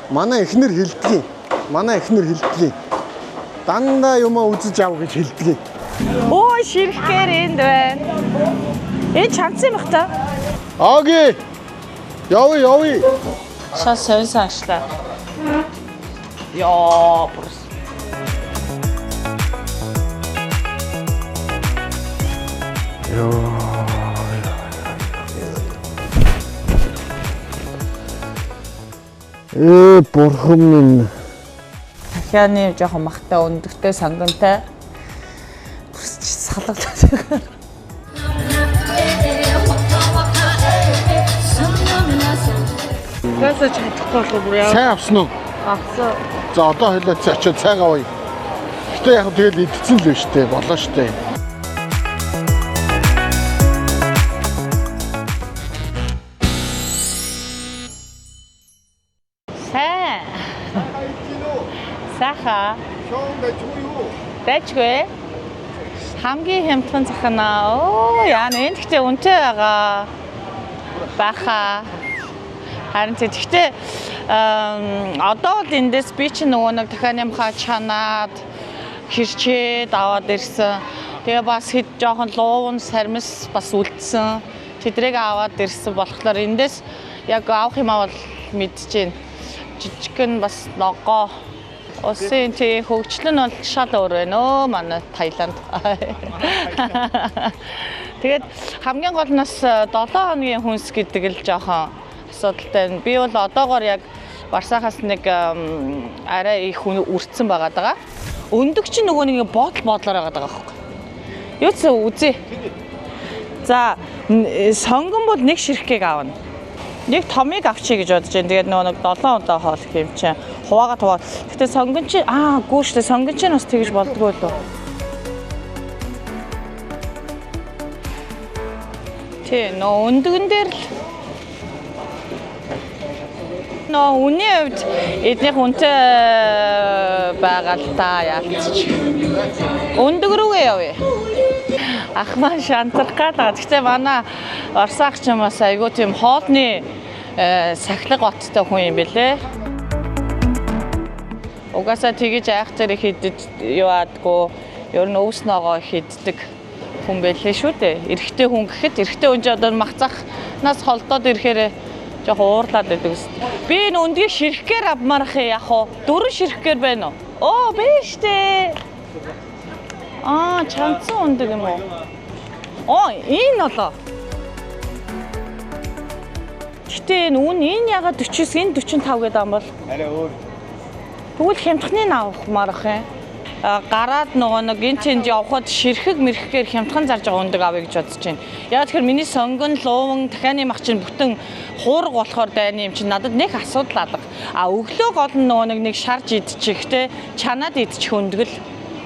Манай эхнэр хэлдгийн. Манай эхнэр хэлдгийн. Дандаа юмаа үзэж ав гэж хэлдгийн. Өө ширхгээр энд байна. Энэ чанцсан юм бах та. Оги. Явъя, явъя. Шал сонь санчлаа. Яа, бүрс. Йоо. Ээ, бурхан минь. Дахианы жоохон махтай өндөгтэй сонгонтой. Бүрс чи салгалаа. Гасаж чадахгүй болов бүр яа. Цай авсан уу? Авсан. За одоо хэлээ очиод цайгаа авъя. Гэтэ яг тэгэл идсэн л биш үү? Болоо штэ. Сайн. Саха. Дэжгүй. Хамгийн хямдхан захнаа. Оо яа нэ энэ гэхдээ үнэтэй байгаа. Баха. Харин тий гэхдээ одоо л эндээс би чинь нөгөө нэг дахианы мхаа чанаад хэрчээд аваад ирсэн. Тэгээ бас хэд жоохон луувн сармис бас үлдсэн. Тэдрийг аваад ирсэн болохоор эндээс яг авах юм аа бол мэдчихээн. Жижигхэн бас ногоо. Улсын тий хөгжил нь бол шал өөр байна өө манай Таиланд. Тэгээд хамгийн гол нь бас 7 хоногийн хүнс гэдэг л жоохон асуудалтай байна. Би бол одоогоор яг Барсахаас нэг арай их үрцэн байгаа даа. Өндөг чинь нөгөө нэг бодол бодлоор байгаа даа байхгүй. Юу ч үзье. За сонгон бол нэг ширхгийг авна. Нэг томыг авчий гэж бодож байна. Тэгээд нөгөө нэг 7 удаа хоолох юм чинь хуваагаа хуваа. Гэтэ сонгон чи аа гүү штэ сонгон чинь бас тэгж болдгоо лөө. Тий нөө өндөгөн дээр л нөө үнийн хувьд эднийх үнэтэй байгаа л та яалтч. Өндөг рүүгээ явъя. Ах маань шантрах гал байгаа. Гэхдээ манай Орос ах ч юм бас айгүй тийм хоолны сахилга баттай хүн юм бэлээ. Угаасаа тэгэж айх зэрэг хийдэд юу аадгүй ер нь өвс ногоо хийддэг хүн байлээ шүү дээ. Эрэгтэй хүн гэхэд эрэгтэй хүн ч одоо махцахнаас холдоод ирэхээр жоохон уурлаад байдаг ус. Би энэ өндгийг ширхгээр авмаарах юм яах вэ? 4 ширхгээр байна уу? Оо бэ штэ. Аа чанцсан өндөг юм уу? Оо энэ болоо. Гэтэ энэ үн энэ ягаад 49 энэ 45 гэдэг юм бол? Арай өөр. Тэгвэл хямдхны нь авахмаар ах юм. Гараад нөгөө нэг энэ тэнд явхад ширхэг мэрхэгээр хямдхан зарж байгаа өндөг авъя гэж бодож байна. Яг тэгэхээр миний сонгон, лууван, дахианы мах чинь бүтэн хуурга болохоор дайны юм чинь надад нэг асуудал алга. А өглөө гол нь нөгөө нэг шарж идчих те чанаад идчих өндөг л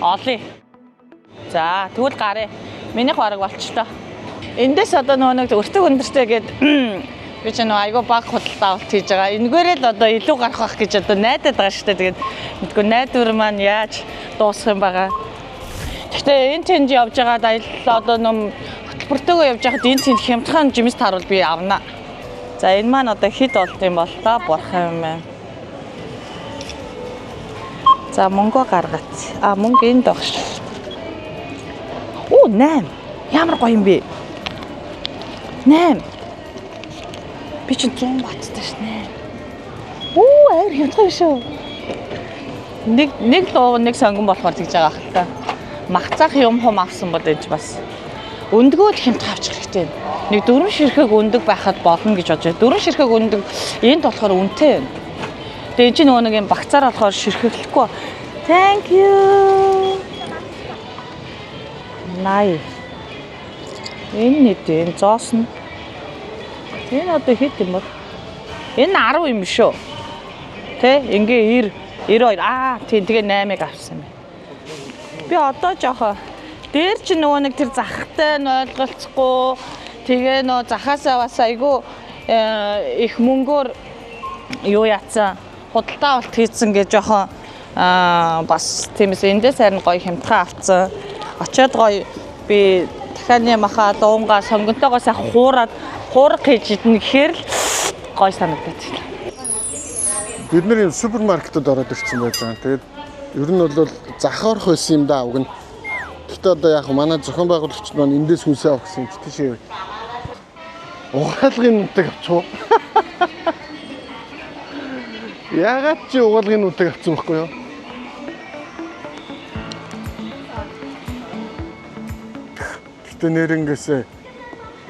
олъё. За тэгвэл гарыг минийх бараг болчлоо. Эндээс одоо нөгөө нэг өртөг өндөртэй гээд би ч нөгөө айгүй баг худалдаа авалт хийж байгаа. Энэгээрээ л одоо илүү гарах байх гэж одоо найдаад байгаа шүү дээ. Тэгээд мэдгүй найдвар маань яаж дуусах юм байгаа. Гэхдээ энэ тэнд явж байгаад аялал одоо ном хөтөлбөртөөгөө явж байхад энэ тэнд хямдхан жимс тааруул би авна. За энэ маань одоо хэд болд юм бол та бурхан юм байна. За мөнгө гаргац. А мөнгө энд баг шүү. Оо 8. Ямар гоё юм бэ? 8. Би чинь 100 баттай шнэ. Оо айр хямдхан биш үү? Нэг луу нэг сонгон болохоор тэгж байгаа хэл та. Махцаах юм хум авсан бол энэ бас өндгөө л хямдхан авчих хэрэгтэй. Нэг 4 ширхэг өндөг байхад болно гэж бодож байна. 4 ширхэг өндөг энд болохоор үнэтэй байна. Тэгээ энэ чинь нөгөө нэг юм багцаар болохоор ширхэглэхгүй. Thank you. 80. Энэ нийт энэ зоос нь. Энэ одоо хэд юм бол? Энэ 10 юм биш үү? Тэ? Ингээ 90, 92. Аа, тийм тэгээ 8-ыг авсан юм. Би одоо жоохоо дээр чи нөгөө нэг тэр захтай нь ойлголцохгүй. Тэгээ нөгөө захаасаа бас айгүй их мөнгөөр юу яатсан худалдаа авалт хийцэн гэж жоохоо бас тиймээс эндээс харин гоё хямдхан авцсан. Очоод гоё би дахианы маха дуунгаа сонгонтойгоо сайхан хуураад хуурга хийж идэнэ гэхээр л гоё санагдаад байна. Бид нар юм супермаркетод ороод ирсэн байж байгаа. Тэгээд ер нь бол зах орох байсан юм да уг нь. Гэхдээ одоо яг манай зохион байгуулагч маань эндээс хүнсээ авах гэсэн юм чи тийшээ. Угаалгын нүдэг авчих уу? Яагаад чи угаалгын нүдэг авсан байхгүй юу? Гэхдээ нэрнгээсээ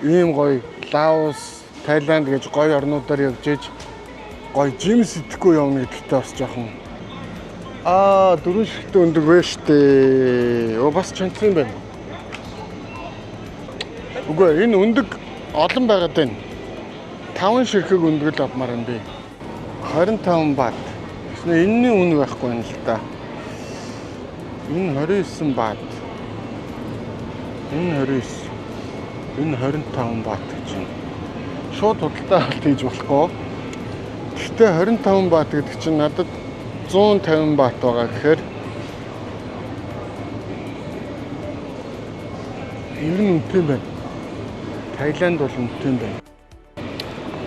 ийм гоё Лаос, Таиланд гэж гоё орнуудаар явж ээж гоё жимс идэхгүй явна гэдэгтээ бас жоохон дөрвөн ширхтээ өндөг вэ штэ. Оо бас чанцсан юм байна. Үгүй энэ өндөг олон байгаад байна. 5 ширхэг өндөг л авмаар юм би. 25 бат. Тэгснэ энэний үн байхгүй юм л да. Энэ 29 бат. Энэ 29. Энэ 25 бат гэж байна. Шууд худалдаа авалт хийж болохгүй. Гэхдээ 25 бат гэдэг чинь надад 150 бат байгаа гэхээр ер нь үнэтэй юм байна. Таиланд бол үнэтэй юм байна.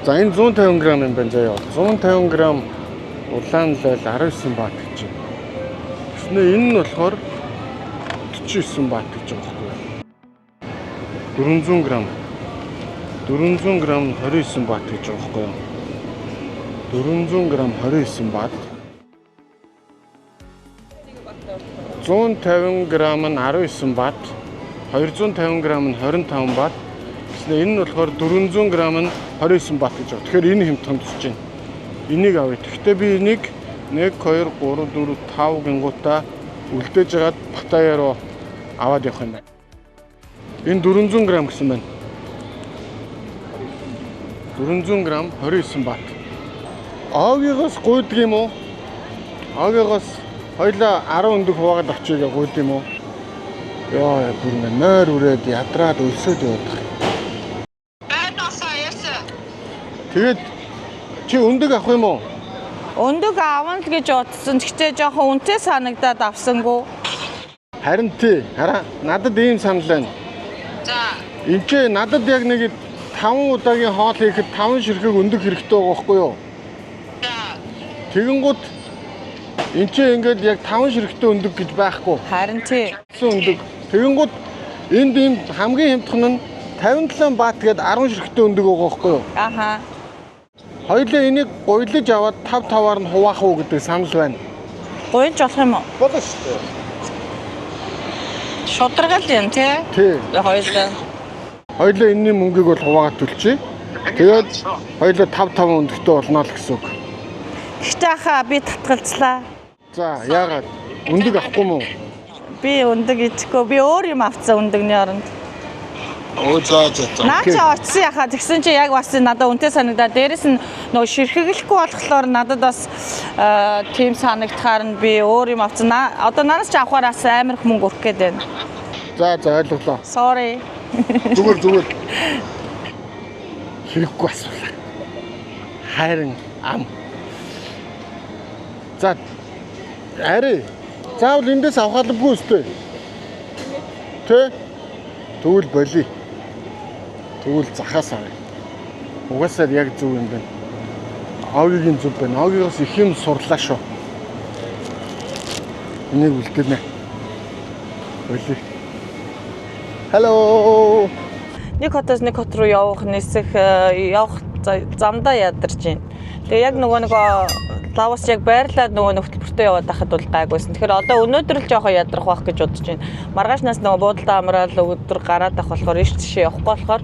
За энэ 150 г юм байна заяа. 150 г улаан лойл 19 бат гэж байна. Тэгснэ энэ нь болохоор 49 бат гэж байгаа байхгүй юу? 400 г. 400 г 29 бат гэж байгаа байхгүй юу? 400 г 29 бат. 150 г нь 19 бат, 250 г нь 25 бат. Тэгснэ энэ нь болохоор 400 г нь 29 бат гэж байна. Тэгэхээр энэ хэмтхэн төсөж байна. Энийг авъя. Гэхдээ би энийг 1 2 3 4 5 гингуудаа үлдээж хагаад Паттайя руу аваад явах юм байна. Энэ 400 г гэсэн байна. 400 г 29 бат. Оогоос гуйдаг юм уу? Оогоос хоёлаа 10 өндөг хуваагаад авчиг гуйд юм уу? Йоо, бүр ингэ нойр үрээд ядраад өлсөөд яваад байгаа. Тэгээд чи өндөг авах юм уу? Өндөг авна л гэж бодсон. Гэхдээ жоохон үнэтэй санагдаад авсангүй. Харин тий. Хараа надад ийм санал байна. За. Энд чи надад яг нэг 5 удаагийн хоол хийхэд 5 ширхэг өндөг хэрэгтэй байгаа байхгүй юу? За. Тэгэнгүүт энд чи ингээд яг 5 ширхэгтэй өндөг гэж байхгүй. Харин тий. Өндөг. Тэгэнгүүт энд ийм хамгийн хямдхан нь 57 бат гээд 10 ширхэгтэй өндөг байгаа байхгүй юу? Аха. Хоёулаа энийг гуйлаж аваад 5 5-аар нь хуваах уу гэдэг санал байна. Гуйлж болох юм уу? Болно шүү дээ. Шударгал юм тий? Тий. Хоёулаа. Хоёулаа энэний мөнгийг бол хуваагаад төлчихье. Тэгээд хоёулаа 5 5 өндөгтэй болно л гэсэн үг. Гэхдээ хаа би татгалзлаа. За яагаад өндөг авахгүй мүү? Би өндөг идэхгүй. Би өөр юм авцсан өндөгний оронд. Оо за за за. Наа чи очсон яхаа тэгсэн чи яг бас надад үнэтэй санагдаад дээрэс нь нөгөө ширхэглэхгүй болохоор надад бас тийм санагдахаар нь би өөр юм авсан. Одоо нараас чи авахаар бас амар их мөнгө өрөх гээд байна. За за ойлголоо. Sorry. Зүгээр зүгээр. Хэрэггүй асуулаа. Хайрын ам. За арай заавал эндээс авах албагүй өстэй. Тэ? Тэгвэл болиё. Тэгвэл захаас авъя. Угаасаа яг зөв юм байна. Огийн зөв байна. Огиос их юм сурлаа шүү. Энийг үлдээнэ. Болиё. Hello. Нэг хотоос нэг хот руу явах нисэх явах замдаа ядарч байна. Тэгээ яг нөгөө Лаос яг байрлаад нөгөө хөтөлбөртөө яваад байхад бол гайгүйсэн. Тэгэхээр одоо өнөөдөр л жоохон ядрах байх гэж бодож байна. Маргаашнаас нөгөө буудалдаа амраал өдөр гараад авах болохоор иш тишээ явахгүй болохоор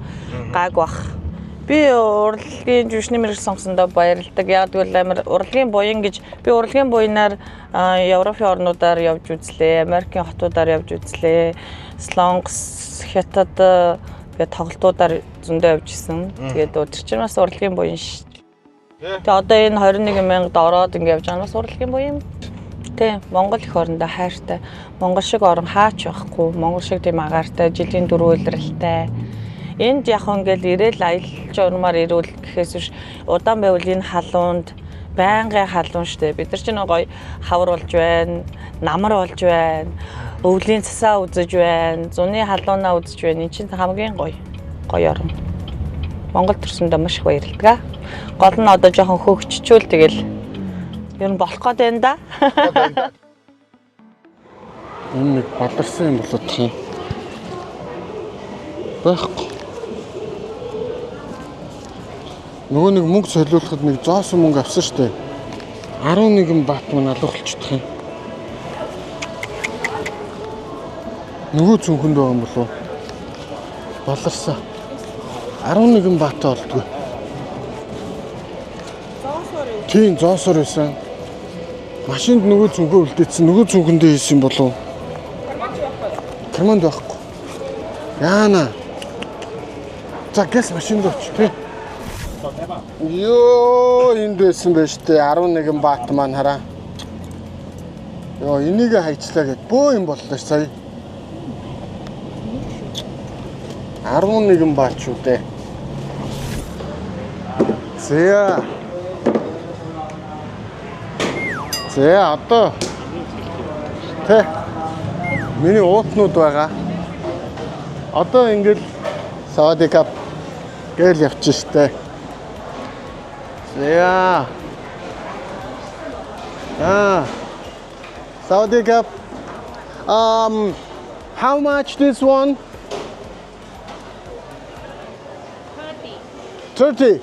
гайг бах. Би урлагийн жүжигчний мэрэгжил сонгосондоо баярладаг. Яг гэвэл амар урлагийн буян гэж би урлагийн буянаар Европын орнуудаар явж үзлээ, Америкийн хотуудаар явж үзлээ. Солонгос, Хятад тэгээ тоглолтуудаар зөндөө явж исэн. Тэгээд тэр чинь бас урлагийн буян ш. Тэгээ одоо энэ 21 мянгад ороод ингэ явж байгаа нь бас урлагийн буян. Тэ, Монгол их орондоо хайртай. Монгол шиг орон хаач байхгүй. Монгол шиг тийм агаартай, жилийн дөрвөн улиралтай. Энд яг ингээл ирээл аялж урмаар ирүүл гэхээс биш удаан байвал энэ халуунд байнгын халуун штэ. Бид нар ч нэг гоё хавар болж байна, намар болж байна, өвлийн цасаа үзэж байна, зуны халуунаа үзэж байна. Энэ чинь хамгийн гоё гоё орон. Монгол төрсөндөө маш их баярладаг. Гол нь одоо жоохон хөөгччүүл тэгэл Ер нь болох гээд байна да. Энэ нэг баларсан юм болоод тах юм. Байхгүй. Нөгөө нэг мөнгө солиулахад нэг зоосон мөнгө авсан штэ. 11 бат мань алга болчихдох юм. Нөгөө цүнхэнд байгаа юм болов уу? Баларсан. 11 бат олдгүй. Тийм, зоосоор байсан. Машинд нөгөө цүнхээ үлдээсэн. Нөгөө цүнхэндээ хийсэн болов уу? Карманд байхгүй. Яана. За, гэс машинд очив тий. Йоо, энд байсан байж тээ, 11 бат маань хараа. Йоо, энийг хайчлаа гэд бөө юм боллоо ш сая. 11 бат шүү дээ. За. За, одоо тэ миний уутнууд байгаа. Одоо ингээл สวัสดีครับ гээл явчих штэ. За. Аа. สวัสดีครับ. How much this one? 30.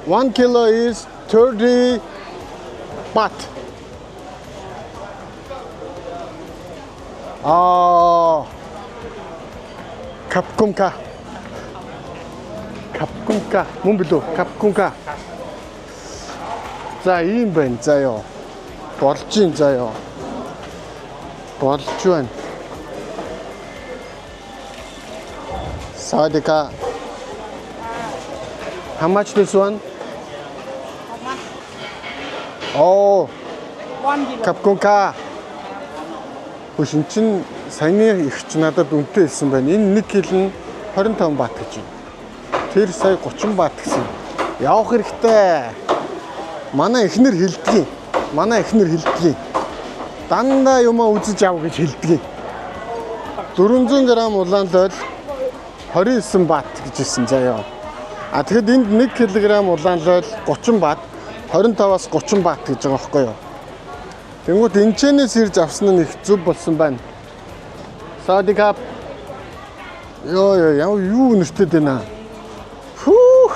1 kilo is 30 baht. Аа. ขอบคุณค่ะ. ขอบคุณค่ะ. Мөн билүү? ขอบคุณค่ะ. За, ийм байна заяо. Болж ин заяо. Болж байна. สวัสดีค่ะ. How much this one? Oh, 1 kilo. ขอบคุณค่ะ. Хөш эн чин саяны их ч надад үнэтэй хэлсэн байна. Энэ 1 кг нь 25 бат гэж байна. Тэр сая 30 бат гэсэн. Явах хэрэгтэй. Манай эхнэр хэлдгийг. Манай эхнэр хэлдгийг. Дандаа юмаа үзэж ав гэж хэлдгийг. 400 г улаан лойл 29 бат гэж хэлсэн заяа. А тэгэхэд энд 1 кг улаан лойл 30 бат, 25-аас 30 бат гэж байгаа байхгүй юу? Тэнгүүт энчэнээс ирж авсан нь их зөв болсон байна. สวัสดีครับ. Йоо ёо, яа юу нэртэй байна. Хүүх.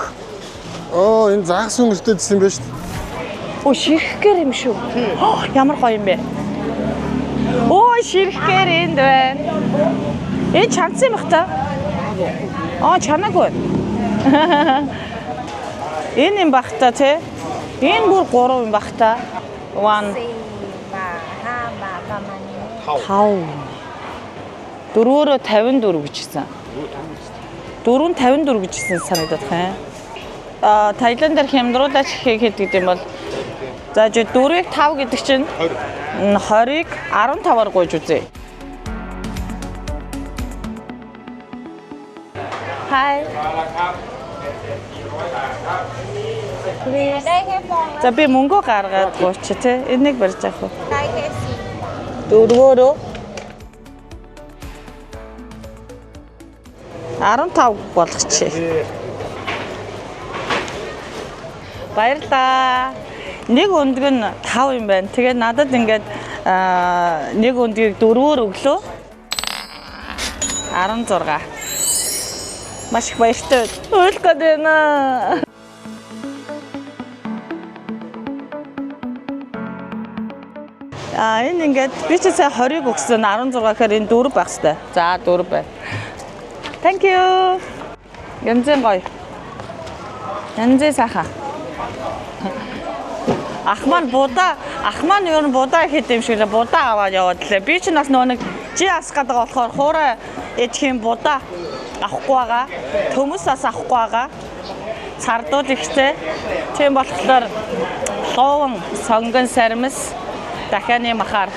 Оо, энэ загас нэртэй гэсэн юм байна шүү дээ. Өө, ширхгээр юм шүү. Ямар гоё юм бэ? Өө, ширхгээр энд байна. Энэ чанцсан юм бах та. Аа, чанаагүй. Энэ юм бах та тий. Энэ бүр 3 юм бах та. 1 4 5 บาทประมาณนี้ 5 4-өөрөө 54 гэж хэлсэн. 4 54 гэж хэлсэн санагдах юм. Аа, Таиландаар хямдруулаач хийхэд гэдэг юм бол за жи 4-ыг 5 гэдэг чинь 20. 20-ыг 15-аар гуйж үзье. Hi. ได้แค่ฟองละ За, би мөнгө гаргаад гуйч тий. Энийг барьж авах уу? ได้แค่สี่ Дөрвөөрөө 15 болгочих. Баярлаа. Нэг өндөг нь 5 юм байна. Тэгээд надад ингээд нэг өндгийг дөрвөөр өглөө. 16. Маш их баяртай. Уйлах гээд байна. А, энэ ингээд би чи сая 20-ыг өгсөн, 16 гэхээр энэ 4 байх хэвээр. За, 4 байна. Thank you. Янзын гоё. Янзын сайхан. Ах маань будаа, ах маань ер нь будаа хэд юм шиг лээ. Будаа аваад яваад лээ. Би ч бас нөгөө нэг жи асах гэдэг болохоор хуурай идэх юм будаа авахгүй байгаа. Төмөс бас авахгүй байгаа. Цардуул ихтэй. Тийм болохоор лууван, сонгон сармис, дахианы махаар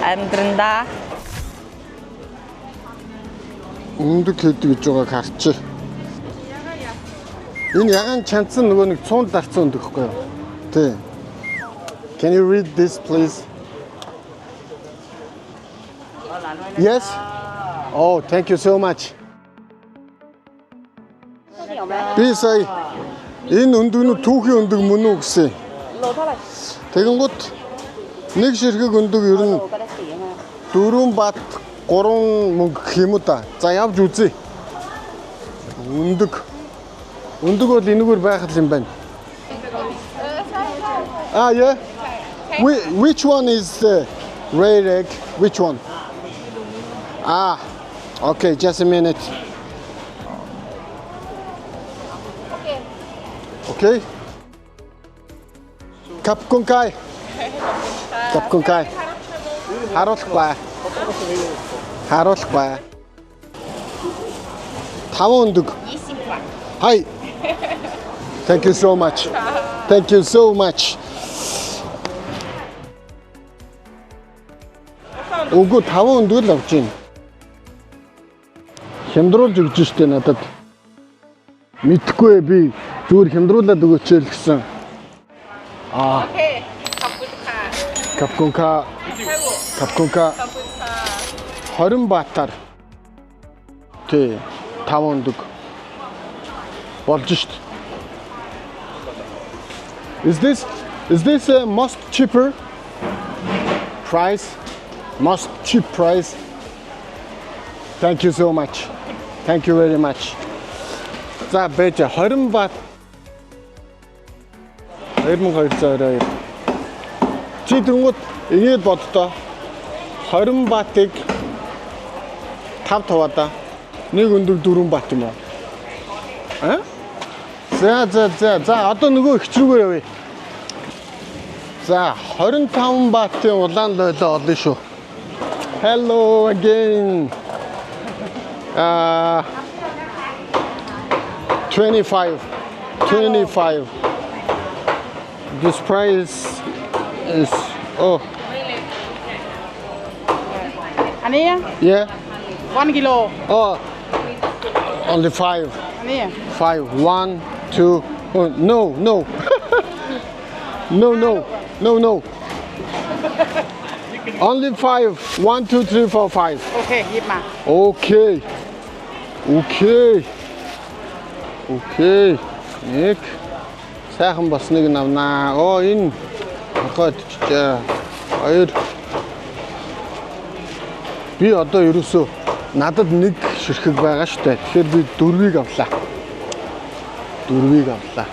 амьдрандаа. Өндөг хэд гэж байгааг харчих. Энэ ягаан чанцсан нөгөө нэг цуунд дарцсан өндөг гэхгүй юу? Тий. Can you read this, please? Yes. Oh, thank you so much. Би сая энэ өндөг нь түүхийн өндөг мөн үү гэсэн. โลเท่าไหร่ Тэгэнгүүт нэг ширхэг өндөг ер нь 4 бат 3 мөнгө гэх юм уу да. За явж үзье. Өндөг. Өндөг бол энэгээр байх л юм байна. Ah, yeah. Which one is the red egg? Which one? Ah, okay, just a minute. Okay. Капкункай. Капкункай. Харуулахгүй. Харуулахгүй. Таван өндөг. Hi. Thank you so much. Thank you so much. Үгүй, таван өндөг л авч байна. Хямдруулж өгч штэ надад. Мэдхгүй, би зүгээр хямдруулаад өгөөч л гэсэн. Аа. โอเค ขอบคุณค่ะ ขอบคุณค่ะ. ขอบคุณค่ะ. ขอบคุณค่ะ 20 баатаар тий 5 өндөг болж шт. Is this a most cheaper price? Most cheap price. Thank you so much. Thank you very much. За, бэж 20 бат 2222. Чи тэгэнгүүт ингэж боддоо. 20 баатыг 5 таваада нэг өндөг 4 бат юм уу? Аа? За, одоо нөгөө эгч рүүгээ явъя. За, 25 баатын улаан лойлоо олно шүү. Hello again. 25 25. This price is, oh. อันนี้ Yeah. 1กิโล Oh, only 5. อันนี้ Five, one, two, oh, no, no, no, no, no. Only five. One, two, three, four, five. โอเคหยิบมา Okay. Okay. Okay. Нэг сайхан босныг нь авнаа. Оо, энэ орхойд чижээ. Хоёр. Би одоо ерөөсөө надад нэг ширхэг байгаа штэ. Тэгэхээр би дөрвийг авлаа. Дөрвийг авлаа.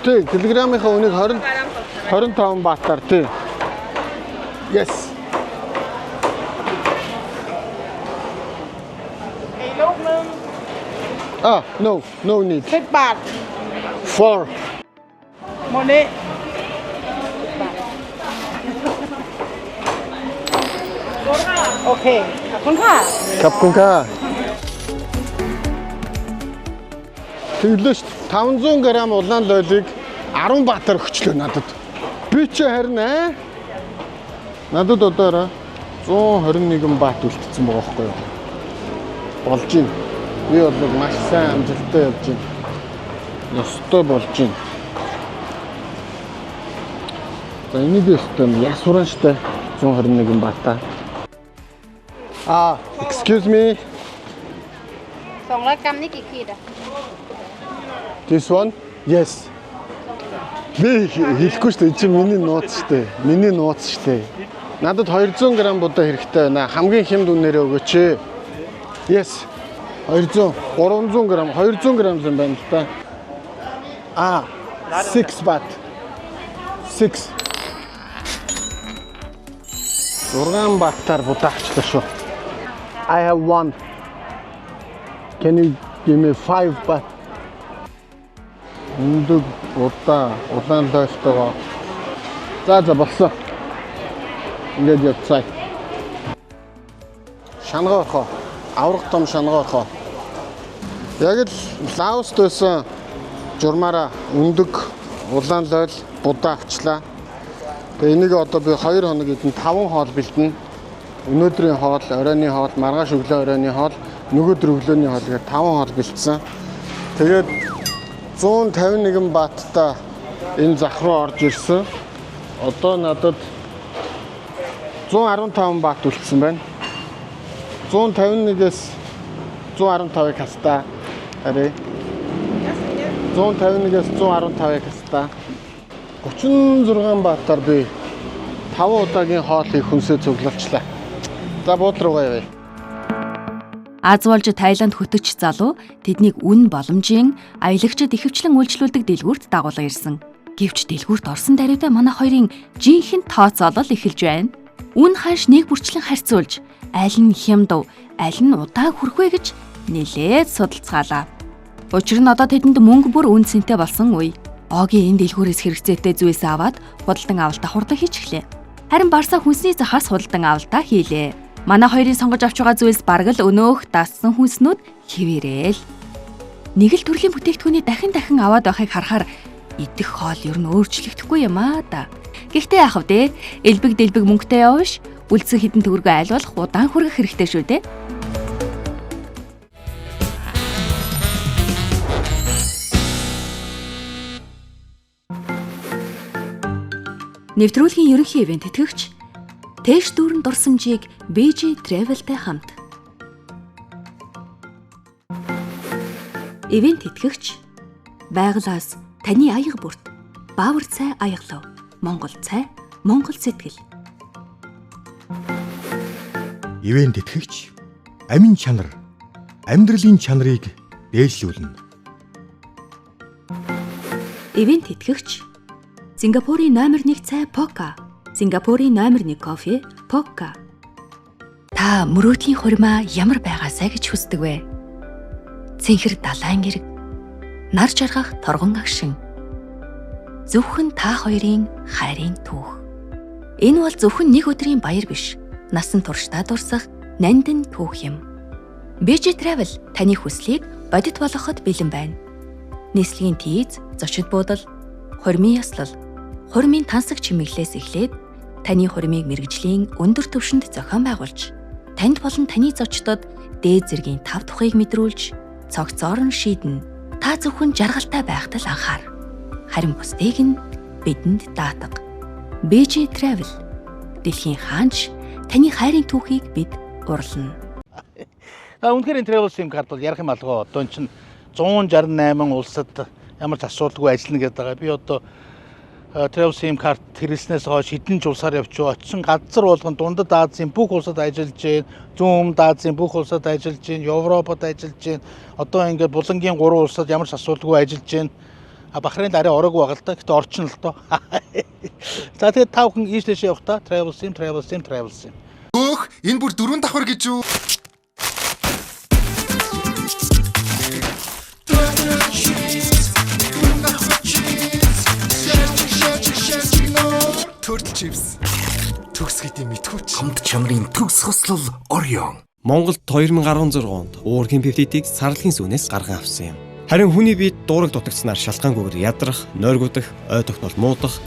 Тий, килограммынхаа үнийг 20 25 баатаар тий. Yes. ไอ้ลูกหนึ่ง Ah, no, no need. 10บาท Four. โมนี้บาทโอเค ขอบคุณค่ะ ขอบคุณค่ะ. Тэглээ шүү дээ. 500 г улаан лойлыг 10 баатар өгчлөө надад. Би чи харин аа надад одоо 121 бат үлдсэн байгаа байхгүй юу? Болж байна. Би бол маш сайн амжилттай явж байна. Ёстой болж байна. За, энийг ёстой ясваран штэ 121 бата. А, excuse me. 200 กรัมนี่กี่ขีดอ่ะ This one? Yes. Би хэлэхгүй шүү дээ. Энэ чинь миний нууц шүү дээ. Миний нууц шүү дээ. Надад 200 г будаа хэрэгтэй байна. Хамгийн хямд үнээрээ өгөөч. Yes. 200, 300 г, 200 г юм байна л да. А, 6 бат. 6. 6 батаар будаа авчлаа шүү. I have one. Can you give me 5 baht? Өндөг, будаа, улаан лойлтойгоо. За, болсон. Ингээд явцгаая. Шангай орхоо. Аврах том шангай орхоо. Яг л Лаост байсан журмаараа өндөг, улаан лойл, будаа авчлаа. Тэгээ энийг одоо би 2 хоног идэн 5 хоол бэлдэнэ. Өнөөдрийн хоол, оройны хоол, маргааш өглөө оройны хоол, нөгөөдөр өглөөний хоол гэдэг 5 хоол бэлдсэн. Тэгээд 151 бааттай энэ зах руу орж ирсэн. Одоо надад 115 бат үлдсэн байна. 151-ээс 115-ыг хастаа. Арай. 151-ээс 115-ыг хастаа. 36 баатаар би 5 удаагийн хоол хийх хүнсээ цуглуулчлаа. За буудлын руугаа явъя. Аз болж Таиланд хөтөч залуу тэднийг үн боломжийн аялагчид ихэвчлэн үйлчлүүлдэг дэлгүүрт дагуулan ирсэн. Гэвч дэлгүүрт орсон даруйдаа манай хоёрын жинхэнэ тооцоолол эхэлж байна. Үн ханш нэг бүрчлэн харьцуулж аль нь хямдав, аль нь удаан хүрэх вэ гэж нэлээд судалцгаалаа. Учир нь одоо тэдэнд мөнгө бүр үн цэнтэй болсон үе. Огийн энэ дэлгүүрээс хэрэгцээтэй зүйлс аваад худалдан авалтаа хурдан хийчихлээ. Харин Барса хүнсний захаас худалдан авалтаа хийлээ. Манай хоёрын сонгож авч байгаа зүйлс бараг л өнөөх дассан хүнснүүд хэвээрээ л. Нэг л төрлийн бүтээгдэхүүний дахин дахин аваад байхыг харахаар идэх хоол ер нь өөрчлөгдөхгүй юм аа да. Гэхдээ яах вэ? Элбэг дэлбэг мөнгөтэй явна ш. Үлдсэн хэдэн төгрөгөө аль болох удаан хүргэх хэрэгтэй шүү дээ. Нэвтрүүлгийн ерөнхий ивээн тэтгэгч Тэш дүүрэн дурсамжийг BG Travel-тай хамт. Ивээн тэтгэгч байгалаас таны аяга бүрт баавар цай аяглав. Монгол цай, Монгол сэтгэл. Ивээн тэтгэгч амин чанар, амьдралын чанарыг дээшлүүлнэ. Ивээн тэтгэгч Сингапурын номер 1 цай Пока. Сингапурын номер 1 кофе Пока. Та мөрөөдлийн хурмаа ямар байгаасай гэж хүсдэг вэ? Цэнхэр далайн эрг, нар жаргах торгон агшин. Зөвхөн та хоёрын хайрын түүх. Энэ бол зөвхөн нэг өдрийн баяр биш. Насан туршдаа дурсах нандин түүх юм. BG Travel таны хүслийг бодит болгоход бэлэн байна. Нислэгийн тийз, зочид буудал, хурмын ёслол, хурмын тансаг чимэглээс эхлээд таны хурмыг мэргэжлийн өндөр түвшинд зохион байгуулж, танд болон таны зочдод дээд зэргийн тав тухыг мэдрүүлж, цогцоор нь шийднэ. Та зөвхөн жаргалтай байхад л анхаар. Харин бусдыг нь бидэнд даатга. BG Travel дэлхийн хаанч таны хайрын түүхийг бид урлана. А үнэхээр энэ Travel SIM карт бол ярих юм алгаа. Одоо эн чинь 168 улсад ямар ч асуудалгүй ажиллана гэдэг байгаа. Би одоо Travel SIM карт хэрэглэснээс хойш хэдэн ч улсаар явчих. Очисон газар болгон Дундад Азийн бүх улсад ажиллаж байна. Зүүн Өмнөд Азийн бүх улсад ажиллаж байна. Европод ажиллаж байна. Одоо ингээд Булангийн 3 улсад ямар ч асуудалгүй ажиллаж байна. А Бахрейнд арай ороогүй байгаа л да. Гэтэ орчин л доо. За тэгээд та бүхэн ийш тийш явах та Travel SIM, Travel SIM, Travel SIM. Хөөх, энэ бүр дөрвөн давхар гэж үү? Turtle chips. Төгс гэдэг мэдхүүч. Хамт чанарын төгс хослол Orion. Монголд 2016 онд уургийн пептидийг сарлын сүүнээс гарган авсан юм. Харин хүний биед дуураг дутагдсанаар шалтгаангүйгээр ядрах, нойргуудах, ой тогтнол муудах,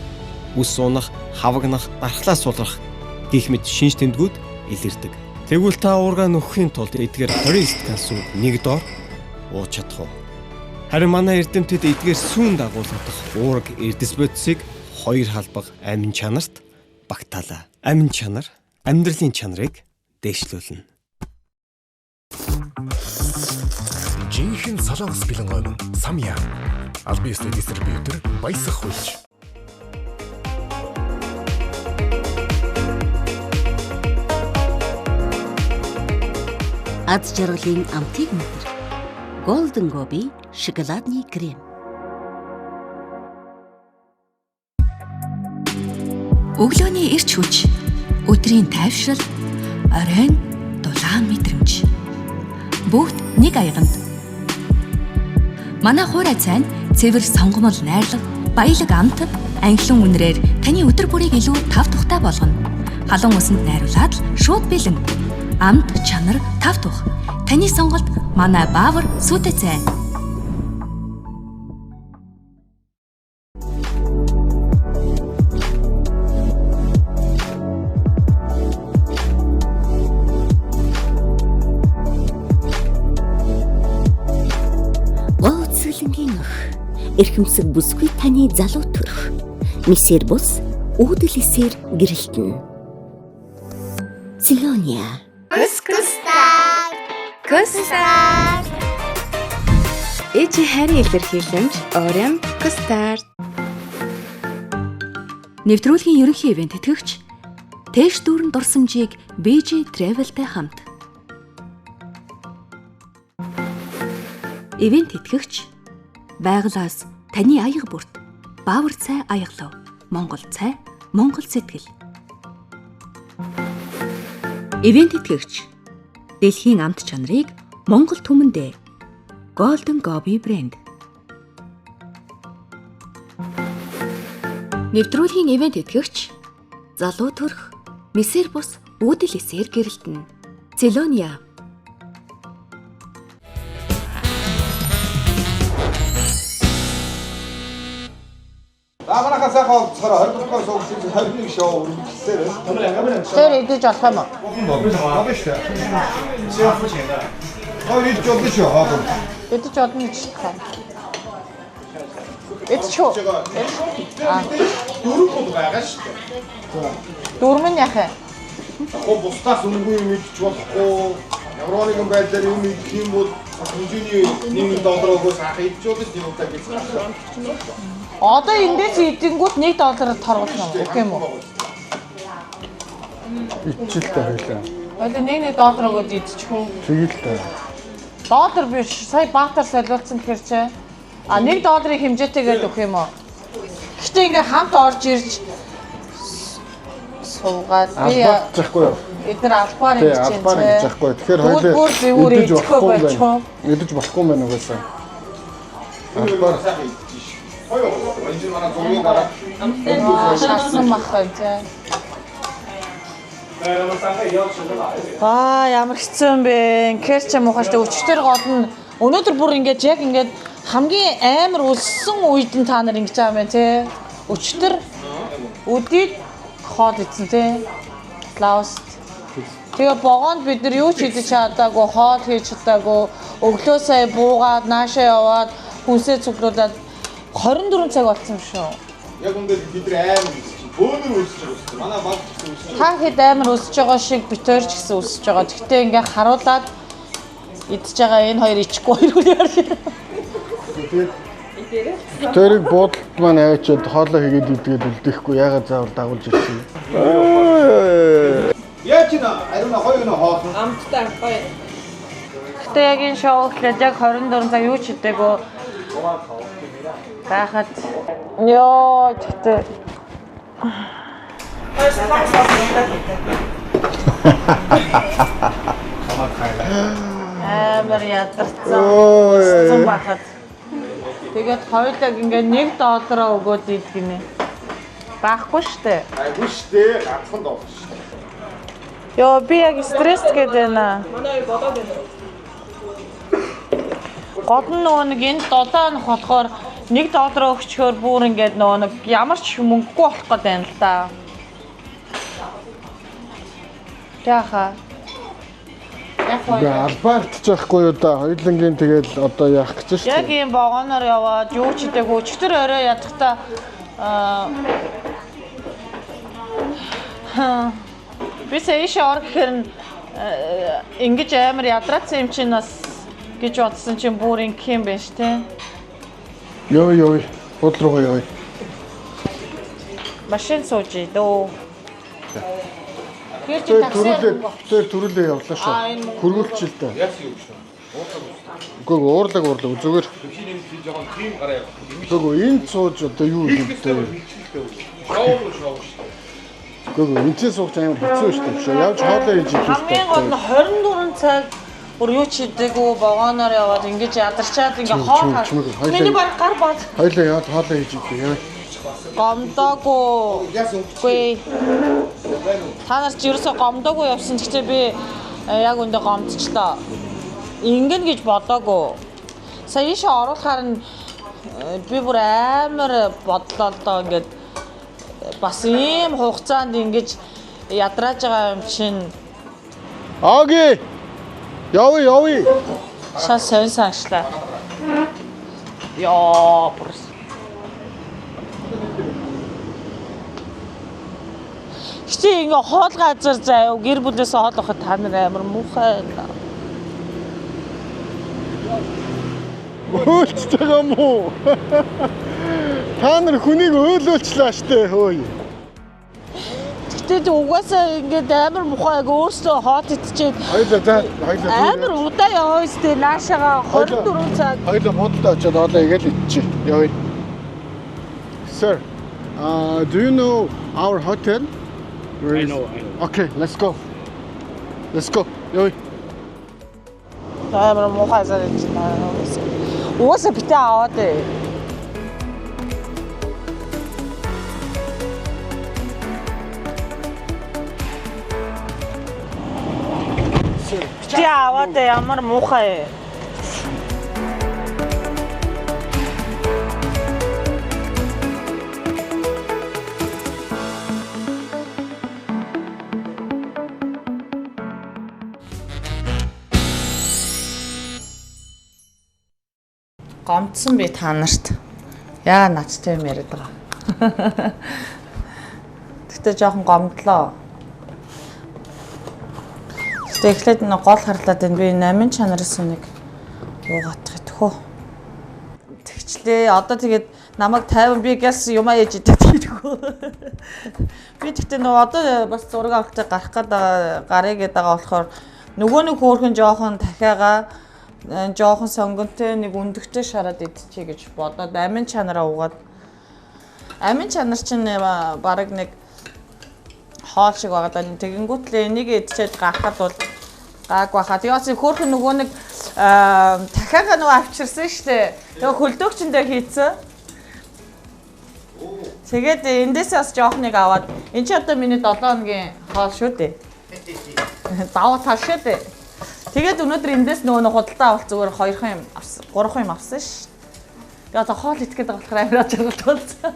үс унах, хавагнах, дархлаа сулрах гэх мэт шинж тэмдгүүд илэрдэг. Тэгвэл та уургаа нөхөхийн тулд эдгээр 20 стакан сүүг нэг доор ууж чадах уу? Харин манай эрдэмтэд эдгээр сүүн дагуулгадах уураг эрдэс бодисыг хоёр халбаг амин чанарт багтаалаа. Амин чанар амьдралын чанарыг дээшлүүлнэ. Жинхэнэ солонгос бэлэн оймон Самьян. Албан ёсны дистрибьютор Баясах хуульч. Аз жаргалын амтыг мэдэр. Golden Gobi шоколадны крем. Өглөөний эрч хүч, өдрийн тайвшрал, оройн дулаан мэдрэмж. Бүгд нэг аяганд. Манай хуурай цай нь цэвэр сонгомол найрлага, баялаг амт, анхлан үнрээр таны өдөр бүрийг илүү тав тухтай болгоно. Халуун усанд найруулад л шууд бэлэн. Амт, чанар, тав тух. Таны сонголт манай Баавар сүүтэй цай. Гоо цэглэнгийн өх. Эрхэмсэг бүсгүй таны залуу төрх. Мисэр бус үүдэл эсээр гэрэлтэнэ. Силония. Кустар. Кустар. Ээжийн хайрын илэрхийлэмж Orem Custard. Нэвтрүүлгийн ерөнхий ивээн тэтгэгч Тэш дүүрэн дурсамжийг BG Travel-тай хамт. Ивээн тэтгэгч байгалаас таны аяга бүрт баавар цай аяглав. Монгол цай, Монгол сэтгэл. Ивээн тэтгэгч дэлхийн амт чанарыг Монгол түмэндээ Golden Gobi брэнд. Нэвтрүүлгийн ивээн тэтгэгч залуу төрх месэр бус үүдэл эсээр гэрэлтэнэ. Целония. За манайхаа сайхан олцохоор 24 дугаар суугч 21 шоу үргэлжлүүлсээр байна. Тэр идэж болох юм уу? Болно шүү. Хоёр идэж болно шүү хоол. Идэж болно гэж байна. Идэж үү? Аа. Дөрөв хол байгаа шүү дээ. Дөрөв нь яах вэ? Хоо бусдаас үнгүй юм идэж болохгүй. Ямар нэгэн байдлаар юм идэх юм бол хэмжээний 1 доллар өгөөс анх идэж болно шүү дээ гэж. Одоо эндээс идэнгүүт 1 доллараар торгуулна уу? Үгүй юм уу? Ичил та хоёлаа. Хоёлаа 1 доллар өгөөд идчих үү? Тэгэл та. Доллар биш. Сая баатар солиулсан гэхэр чи. А 1 долларын хэмжээтэйгээр өгөх юм уу? Гэтэ ингээ хамт орж ирж суугаад би албаахгүй юу? Эдгээр албаар ингэж байна. Албаар ингэж байхгүй. Тэгэхээр хоёлаа бүр зэвүүр идэж идэхгүй болохгүй болчих уу? байна. Идэж болохгүй байна угаасаа. Албаар Хоёр энэ чинь манай зургийн дараа шарсан мах байна тий. Аа ямар хэцүү юм бэ? Инхээр ч муухай штэ өчтөр гол нь өнөөдөр бүр ингэж яг ингэж хамгийн амар өлссөн үед нь та нар ингэж байгаа юм байна тий. Өчтөр өдийд хоол идсэн тий. Лаост. Тэгээ вогоонд бид нар юу ч идэж чадаагүй, хоол хийж чадаагүй, өглөө сая буугаад наашаа яваад хүнсээ цуглуулад 24 цаг болсон юм шүү. Яг үндэ бид нар амар өсөж чинь. Бөөнөр өсөж байгаа шүү. Манай баг ч гэсэн өсөж. Та хэд амар өсөж байгаа шиг бит хоёр ч гэсэн өсөж байгаа. Гэхдээ ингээ харуулад идэж байгаа энэ хоёр ичихгүй хоёр хүн яар. Тэгээд тэрийг буудалд маань аваачаад хоолоо хийгээд идгээд үлдээхгүй ягаад заавал дагуулж ирсэн юм. Яаж н ариуна хоёр нэ хоол. Амттай гоё. Гэтэ яг энэ шоу эхлээд яг 24 цаг юу ч идээгүй байхад ёо тэгтээ амар ядарсан. Өссөн байхад. Тэгээд хоёулаа ингээ 1 доллараа өгөөд идэх гинэ. Байхгүй штэ. Айгүй штэ. Ганцхан доллар штэ. Йоо би яг стресс гээд байна. Манай хоёр бодоод байна. Гол нь нөгөө нэг энэ 7 хоног болохоор 1 доллар өгчхөөр бүр ингээд нөгөө нэг ямар ч мөнгөгүй болох гээд байна л да. Яха. Яг Ингээ албаардчихгүй юу да. Хоёулангийн тэгэл одоо яах гэж шүү Яг дээ. ийм вагоноор яваад юу ч идээгүй өчтөр орой ядахта аа би сая ор гэхэр нь ингэж амар ядраацсан юм чинь бас гэж бодсон чинь бүр ингэх юм байна ш тэ. Йоо ёо. Буудал руугаа явъя. Машин сууж идөө. Тэр чи Тэр такси төрүүлээ тэр төрүүлээ явлаа шүү. Аа, энэ мөнгө Хөргүүлчих л дээ. Яасан юм шүү. Үгүй уурлаг уурлаг зүгээр. Төвшин юм чи жоохон тим гараа явах. Үгүй энд сууж одоо юу юм бэ? Шоу руу шоу шүү. Үгүй энэ ч сууж амар хэцүү шүү дээ. Явж хоолоо хийж идэх Хамгийн гол нь 24 цаг бүр юу ч идээгүй вагоноор яваад ингэж ядарчаад ингээ хоол хар. Миний баг гар бод Хоёлаа яваад хоолоо хийж идэх яа. гомдоогүй. Үгүй. Та нар ч ерөөсөө гомдоогүй явсан. Гэхдээ би яг үндэ гомдчлоо. Ингэн гэж бодоогүй. Сая ийшээ оруулахаар нь би бүр амар бодлоо л доо ингээд бас ийм хугацаанд ингэж ядрааж байгаа юм чинь Аги. Явъя явъя. шал сонь санчлаа. Йоо, бүр. Гэтэ ингээ хоол газар заяа гэр бүлээс хоол авахад та нар амар муухай байна. Өөлчж байгаа юм уу? Та нар хүнийг өөлөөлчлаа штэ хөөе. Гэтэ угаасаа ингээд амар мухай яг өөрсдөө хоол идчихэд Хоёлаа за хоёлаа амар удаа яваа өстэй наашаага 24 цаг. Хоёлаа буудалд очиод хоолоо игээл идчих. Явъя. Sir, do you know our hotel? Where I is- know, I know. Okay, let's go. Let's go. Явъя. Амар мухай санагдаж байна. Угаасаа битээ аваад ээ. Битээ аваад ээ ямар муухай. Гомдсон би та нарт. Яа надтай юм яриад байгаа. Гэтэ жоохон гомдлоо. Гэтэ эхлээд нэг гол харлаад байна. Би намын чанараас нэг уугаадах идэх үү. Тэгчлээ. Одоо тэгээд намайг 50 би гэс юмаа ээж идэх хийдэггүй. Би тэгтээ нөгөө одоо бас зураг авалтыг гарах гээд гарыг гээд байгаа болохоор нөгөө нэг хөөрхөн жоохон дахиагаа жоохон сонгонтой нэг өндөгтэй шараад идчихье гэж бодоод амин чанараа угаад амин чанар чинь бараг нэг хоол шиг байгаа даа. Тэгэнгүүтлээ энийг идчихэд гарахад бол гаагүй хаа. Тэгээ бас хөөрхөн нөгөө нэг дахиагаа нөгөө авчирсан штэ. Тэгээ хөлдөөгчөндөө хийцэн. Тэгээд эндээсээ бас жоохныг аваад эн чи одоо миний 7 хоногийн хоол шүү дээ. Даваа тал шүү дээ. Тэгээд өнөөдөр эндээс нөгөө нэг худалдаа авалт зүгээр 2 юм авсан, 3 юм авсан ш. Тэгээ одоо хоол идэх гээд байгаа болохоор амар жаргалт болсон.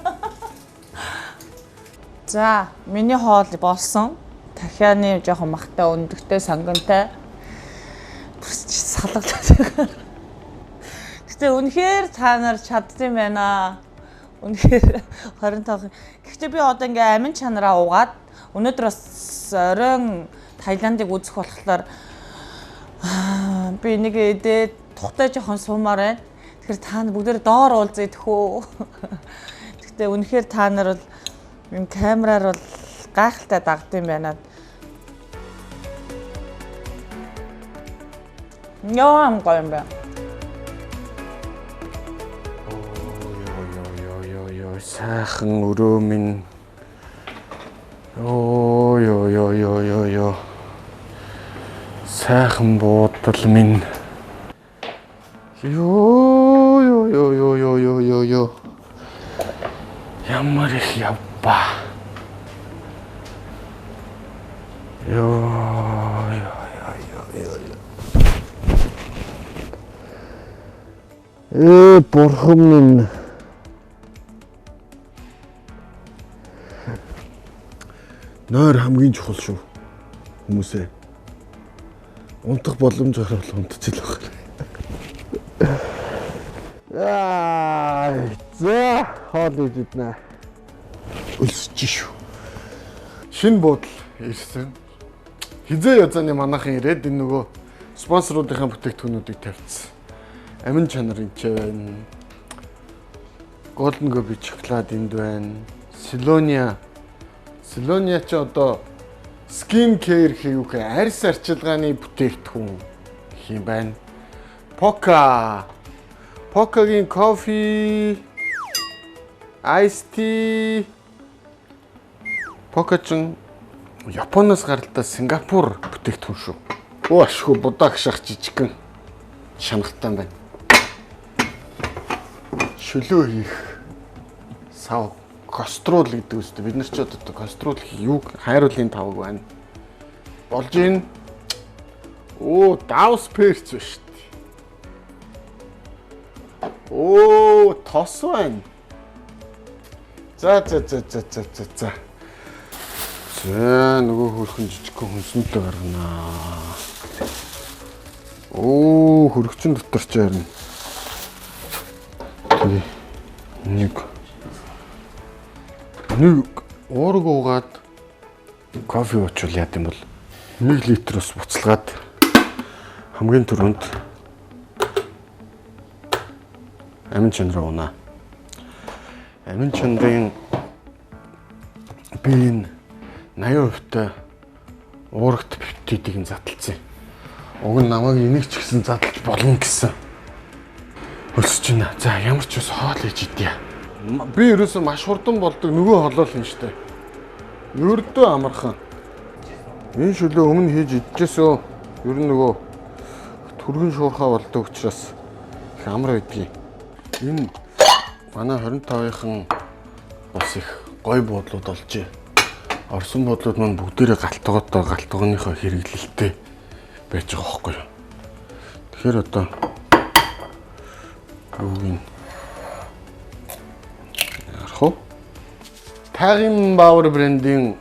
За, миний хоол болсон. Дахианы жоохон махтай, өндөгтэй, сонгонтой. Салгалаа. Гэтэ үнэхээр та нар чаддсан байна. Үнэхээр 25. Гэхдээ би одоо ингээ амин чанараа угаад өнөөдөр бас оройн Таиландыг үзэх болохоор би нэг эдээ тухтай жоохон суумаар байна. Тэгэхээр та нар бүгдээр доор уулзъя тэхүү. Гэхдээ үнэхээр та нар бол энэ камераар бол гайхалтай дагдсан байна. Яа гоё юм бэ. Йоо ёо сайхан өрөө минь. Йоо ёо ёо ёо ёо ёо. Сайхан буудал минь. Йоо ёо ёо ёо ёо ёо ёо ёо. Ямар их явба. Йоо ёо ёо ёо ёо. Ээ бурхан минь. Нойр хамгийн чухал шүү. Хүмүүсээ. Унтах боломж гарвал унтчих л байна. Аа, за хоол идэж иднэ. Өлсөж шүү. Шинэ буудал ирсэн. Хизээ язааны манайхан ирээд энэ нөгөө спонсоруудынхаа бүтээгдэхүүнүүдийг тавьчихсан. Амин чанар энэ ч байна. Golden Gobi шоколад энд байна. Силония. Силония ч одоо skin care хийх арьс арчилгааны бүтээгдэхүүн юм байна. Пока. Покагийн кофе, ice tea. Пока ч Японоос гаралтай Сингапур бүтээгдэхүүн шүү. Оо ашгүй будаа гшах жижигхэн шанахтай байна. Шөлөө хийх сав кострол гэдэг үстэй. Бид нар ч одоо кострол юу хайруулын тавг байна. Болж ийн. Оо, давс перц ба шүү дээ. Оо, тос байна. За за за за за за за. За нөгөө хөрхөн жижигхэн хүнсэнтэй гарганаа. Оо, хөргөчн дотор ч харина. Тэгээ нэг уург уугаад кофе уучвал яа гэм бол 1 литр ус буцалгаад хамгийн түрүүнд Амин чанараа унаа. Амин чанарын би энэ 80% уурагт пептидийг нь задлцсан. Уг нь намайг энийг ч гэсэн задлж болно гэсэн. Өлсөж байна. За ямар ч ус хоол хийж идье. Би ерөөсөө маш хурдан болдог нөгөө хоолой л юм штэ. Ердөө амархан. Энэ шүлөө өмнө хийж идчихсэн. Ер нь нөгөө түргэн шуурхаа болдог учраас их амар байдгийг. Энэ манай 25-ийнхан бас их гой буудлууд олжээ. Орсон буудлууд маань бүгдээрээ галтгоотой галтгооныхоо хэрэглэлтэй байж байгаа байхгүй юу. Тэгэхээр одоо юуг нь ярах вэ? Тайгын Бауэр брендийн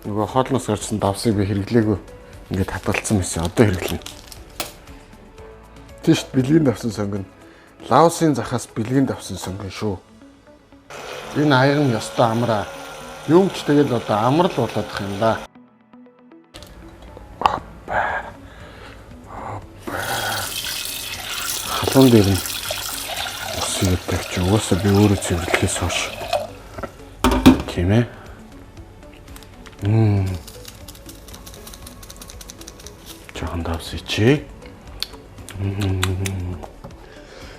нөгөө хоолноос гарсан давсыг би хэрэглээгүй ингээд хадгалсан байсан. Одоо хэрэглэнэ. Тийш бэлгийн давсан сонгоно. Лаосын захаас бэлгийн давсан сонгоно шүү. Энэ аяг нь ёстой амраа. Юм ч тэгэл одоо амар л болоод их юм да. Опа. Опа. Халуун дээр нь ус идэг чи угаасаа би өөрөө цэвэрлэхээс хойш. Тийм ээ. Жохон давс ичээ.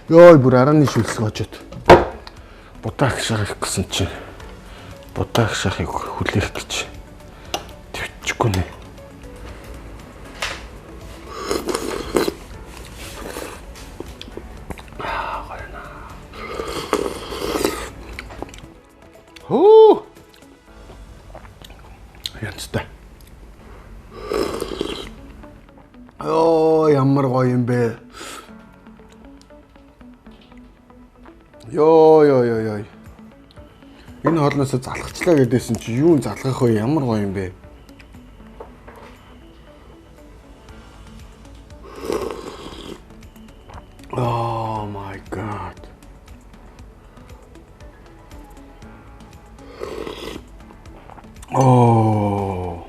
Йой бүр арааны шүлсэг очоод. Будаа агшаах гэсэн чинь будаа агшаахыг хүлээх гэж твчихгүй нэ. Аа гоё наа. Хөө. Янцтай. Йоо ямар гоё юм бэ. Йоо ёо ёо ёо. Энэ хоолноос залхачлаа гэдээсэн чи юу залхах вэ? Ямар гоё юм бэ? Oh my god. Oh.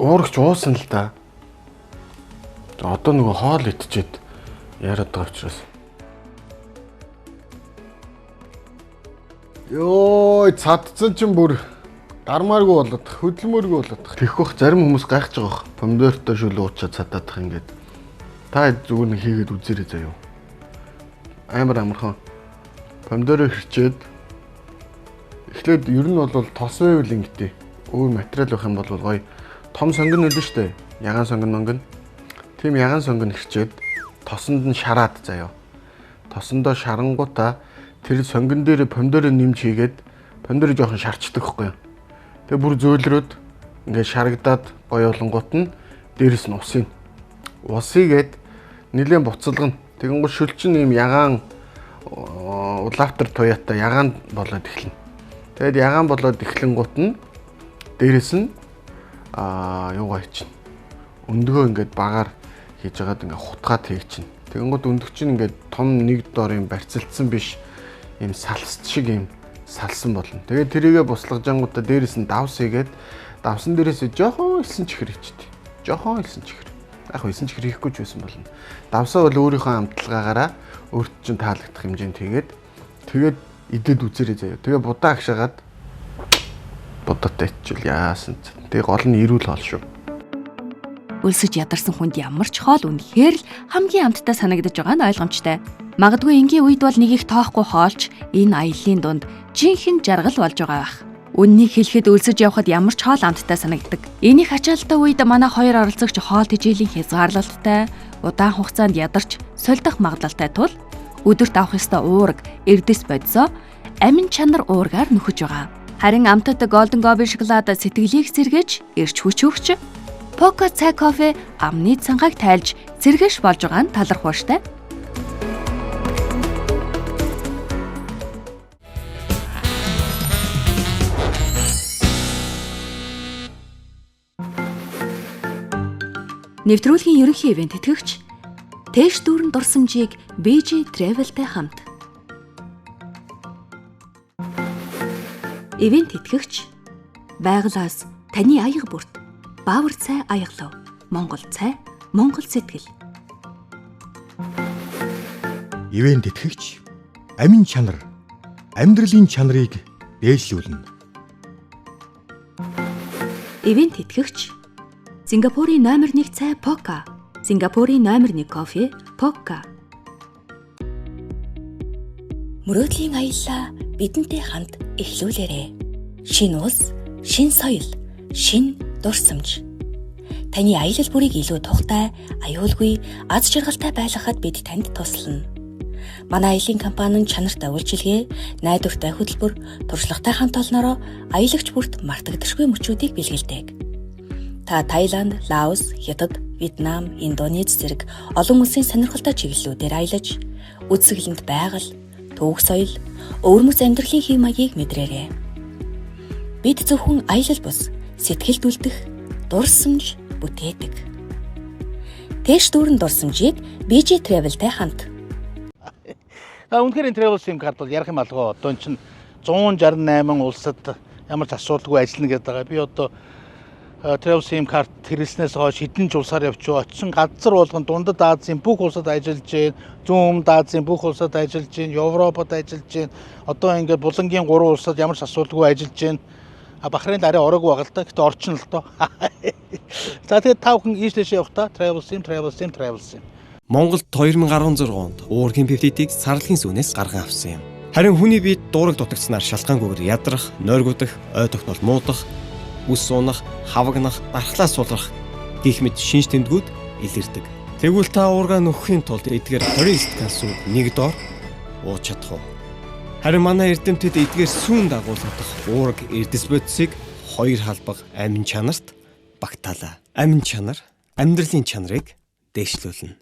Уурагч уусан л да. Одоо нөгөө хоол идчихэд яриад байгаа учраас. Йой, цадцсан чинь бүр гармааргүй болоод, хөдөлмөргүй болоод. Тэгэхгүй бах зарим хүмүүс гайхаж байгаа бах. Помидортой шүл уучаа цадаадах ингээд. Та зүгээр нэг хийгээд үзээрэй заяа. Амар амархан. Помидороо хэрчээд эхлээд ер нь бол тос байвал ингэдэй. Өөр материал байх юм бол гоё. Том сонгон нөлөө штэ. Ягаан сонгон монгон. Тийм ягаан сонгон хэрчээд тосонд нь шараад заяа. Тосондоо шарангуудаа тэр сонгон дээр помидороо нэмж хийгээд помидороо жоохон шарчдаг байхгүй юу. Тэгээ бүр зөөлрөөд ингээд шарагдаад гоё болонгууд нь дээрэс нь усыг. Усыгээд нэлээд буцалгана. Тэгэнгүүт шүл чинь ийм ягаан улаатар туяатай ягаан болоод эхэлнэ. Тэгээд ягаан болоод эхлэнгуут нь дээрэс нь юугаа хийчихнэ. Өндгөө ингээд багаар хийж байгаад ингээд хутгаад хийчихнэ. Тэгэнгүүт өндөг чинь ингээд том нэг дор юм барьцалдсан биш ийм салст шиг ийм салсан болно. Тэгээд тэрийгэ буслажангуудаа дээрэс нь давс хийгээд давсан дээрээс жоохон элсэн чихэр хийчихдээ. Жоохон элсэн чихэр. Яг элсэн чихэр хийхгүй ч байсан болно. Давсаа бол өөрийнхөө амталгаагаараа өөрт чинь таалагдах хэмжээнд хийгээд тэгээд идэд үзээрэй заяа. Тэгээ будаа агшаагаад будаатай ичвэл яасан ч. Тэгээ гол нь эрүүл хоол шүү. Өлсөж ядарсан хүнд ямар ч хоол үнэхээр л хамгийн амттай санагдаж байгаа нь ойлгомжтой. Магадгүй энгийн үед бол нэг их тоохгүй хоолч энэ аяллаа дунд жинхэнэ жаргал болж байгаа байх. Үннийг хэлэхэд өлсөж явхад ямар ч хоол амттай санагддаг. Энийг ачаалттай үед манай хоёр оролцогч хоол тэжээлийн хязгаарлалттай, удаан хугацаанд ядарч сольдох магадлалтай тул өдөрт авах ёстой уураг, эрдэс бодисоо амин чанар уургаар нөхөж байгаа. Харин амттай Golden Gobi шоколад сэтгэлийг сэргээж, эрч хүч өгч Пока цай кофе амны цангааг тайлж сэргээш болж байгаа нь талархууштай. Нэвтрүүлгийн ерөнхий ивент тэтгэгч Тэш дүүрэн дурсамжийг BG Travel-тэй хамт. Ивент тэтгэгч байгалаас таны аяга бүрт Баавар цай аяглав. Монгол цай, Монгол сэтгэл. Ивээн тэтгэгч амин чанар амьдралын чанарыг дээшлүүлнэ. Ивээн тэтгэгч Сингапурын номер 1 цай Пока. Сингапурын номер 1 кофе Пока. Мөрөөдлийн аяллаа бидэнтэй хамт эхлүүлээрэй. Шинэ улс, шинэ соёл, шинэ дурсамж. Таны аялал бүрийг илүү тухтай, аюулгүй, аз жаргалтай байлгахад бид танд туслана. Манай аялын компани нь чанартай үйлчилгээ, найдвартай хөтөлбөр, туршлагатай хамт олноороо аялагч бүрт мартагдашгүй мөчүүдийг бэлгэлдэг. Та Таиланд, Лаос, Хятад, Вьетнам, Индонез зэрэг олон улсын сонирхолтой чиглэлүүдээр аялаж, үзэсгэлэнт байгаль, түүх соёл, өвөрмөц амьдралын хэв маягийг мэдрээрэй. Бид зөвхөн аялал бус сэтгэлд үлдэх дурсамж бүтээдэг. Тэш дүүрэн дурсамжийг BG Travel-тай хамт. За үнэхээр энэ Travel SIM карт бол ярих юм алгаа. Одоо эн чинь 168 улсад ямар ч асуудалгүй ажиллана гэдэг байгаа. Би одоо Travel SIM карт хэрэглэснээс хойш хэдэн ч улсаар явчих. Очсон газар болгон Дундад Азийн бүх улсад ажиллаж байна. Зүүн Өмнөд Азийн бүх улсад ажиллаж байна. Европод ажиллаж байна. Одоо ингээд Булангийн 3 улсад ямар ч асуудалгүй ажиллаж байна. А Бахрейнд арай ороогүй байгаа л да. Гэтэ орчин л доо. За тэгээд та бүхэн ийш тийш явахдаа Travel SIM, Travel SIM, Travel SIM. Монголд 2016 онд уургийн пептидийг сарлын сүүнээс гарган авсан юм. Харин хүний биед дуураг дутагдсанаар шалтгаангүйгээр ядрах, нойргуудах, ой тогтнол муудах, үс унах, хавагнах, дархлаа сулрах гэх мэт шинж тэмдгүүд илэрдэг. Тэгвэл та уургаа нөхөхийн тулд эдгээр 20 стакан сүү нэг доор ууж чадах уу? Харин манай эрдэмтэд эдгээр сүүн дагуулгадах уураг эрдэс бодисыг хоёр халбаг амин чанарт багтаалаа. Амин чанар амьдралын чанарыг дээшлүүлнэ.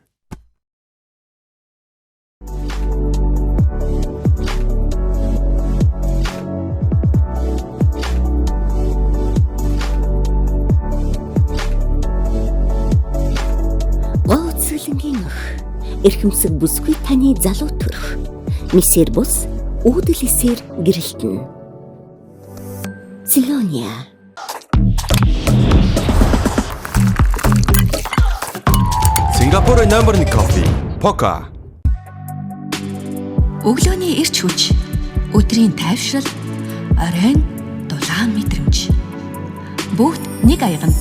Гоо үзэсгэлэнгийн өх, эрхэмсэг бүсгүй таны залуу төрх, мисэр бус үүдэл эсээр гэрэлтэнэ. Силония. Сингапурын номер 1 кофе Пока. Өглөөний эрч хүч, өдрийн тайвшрал, оройн дулаан мэдрэмж. Бүгд нэг аяганд.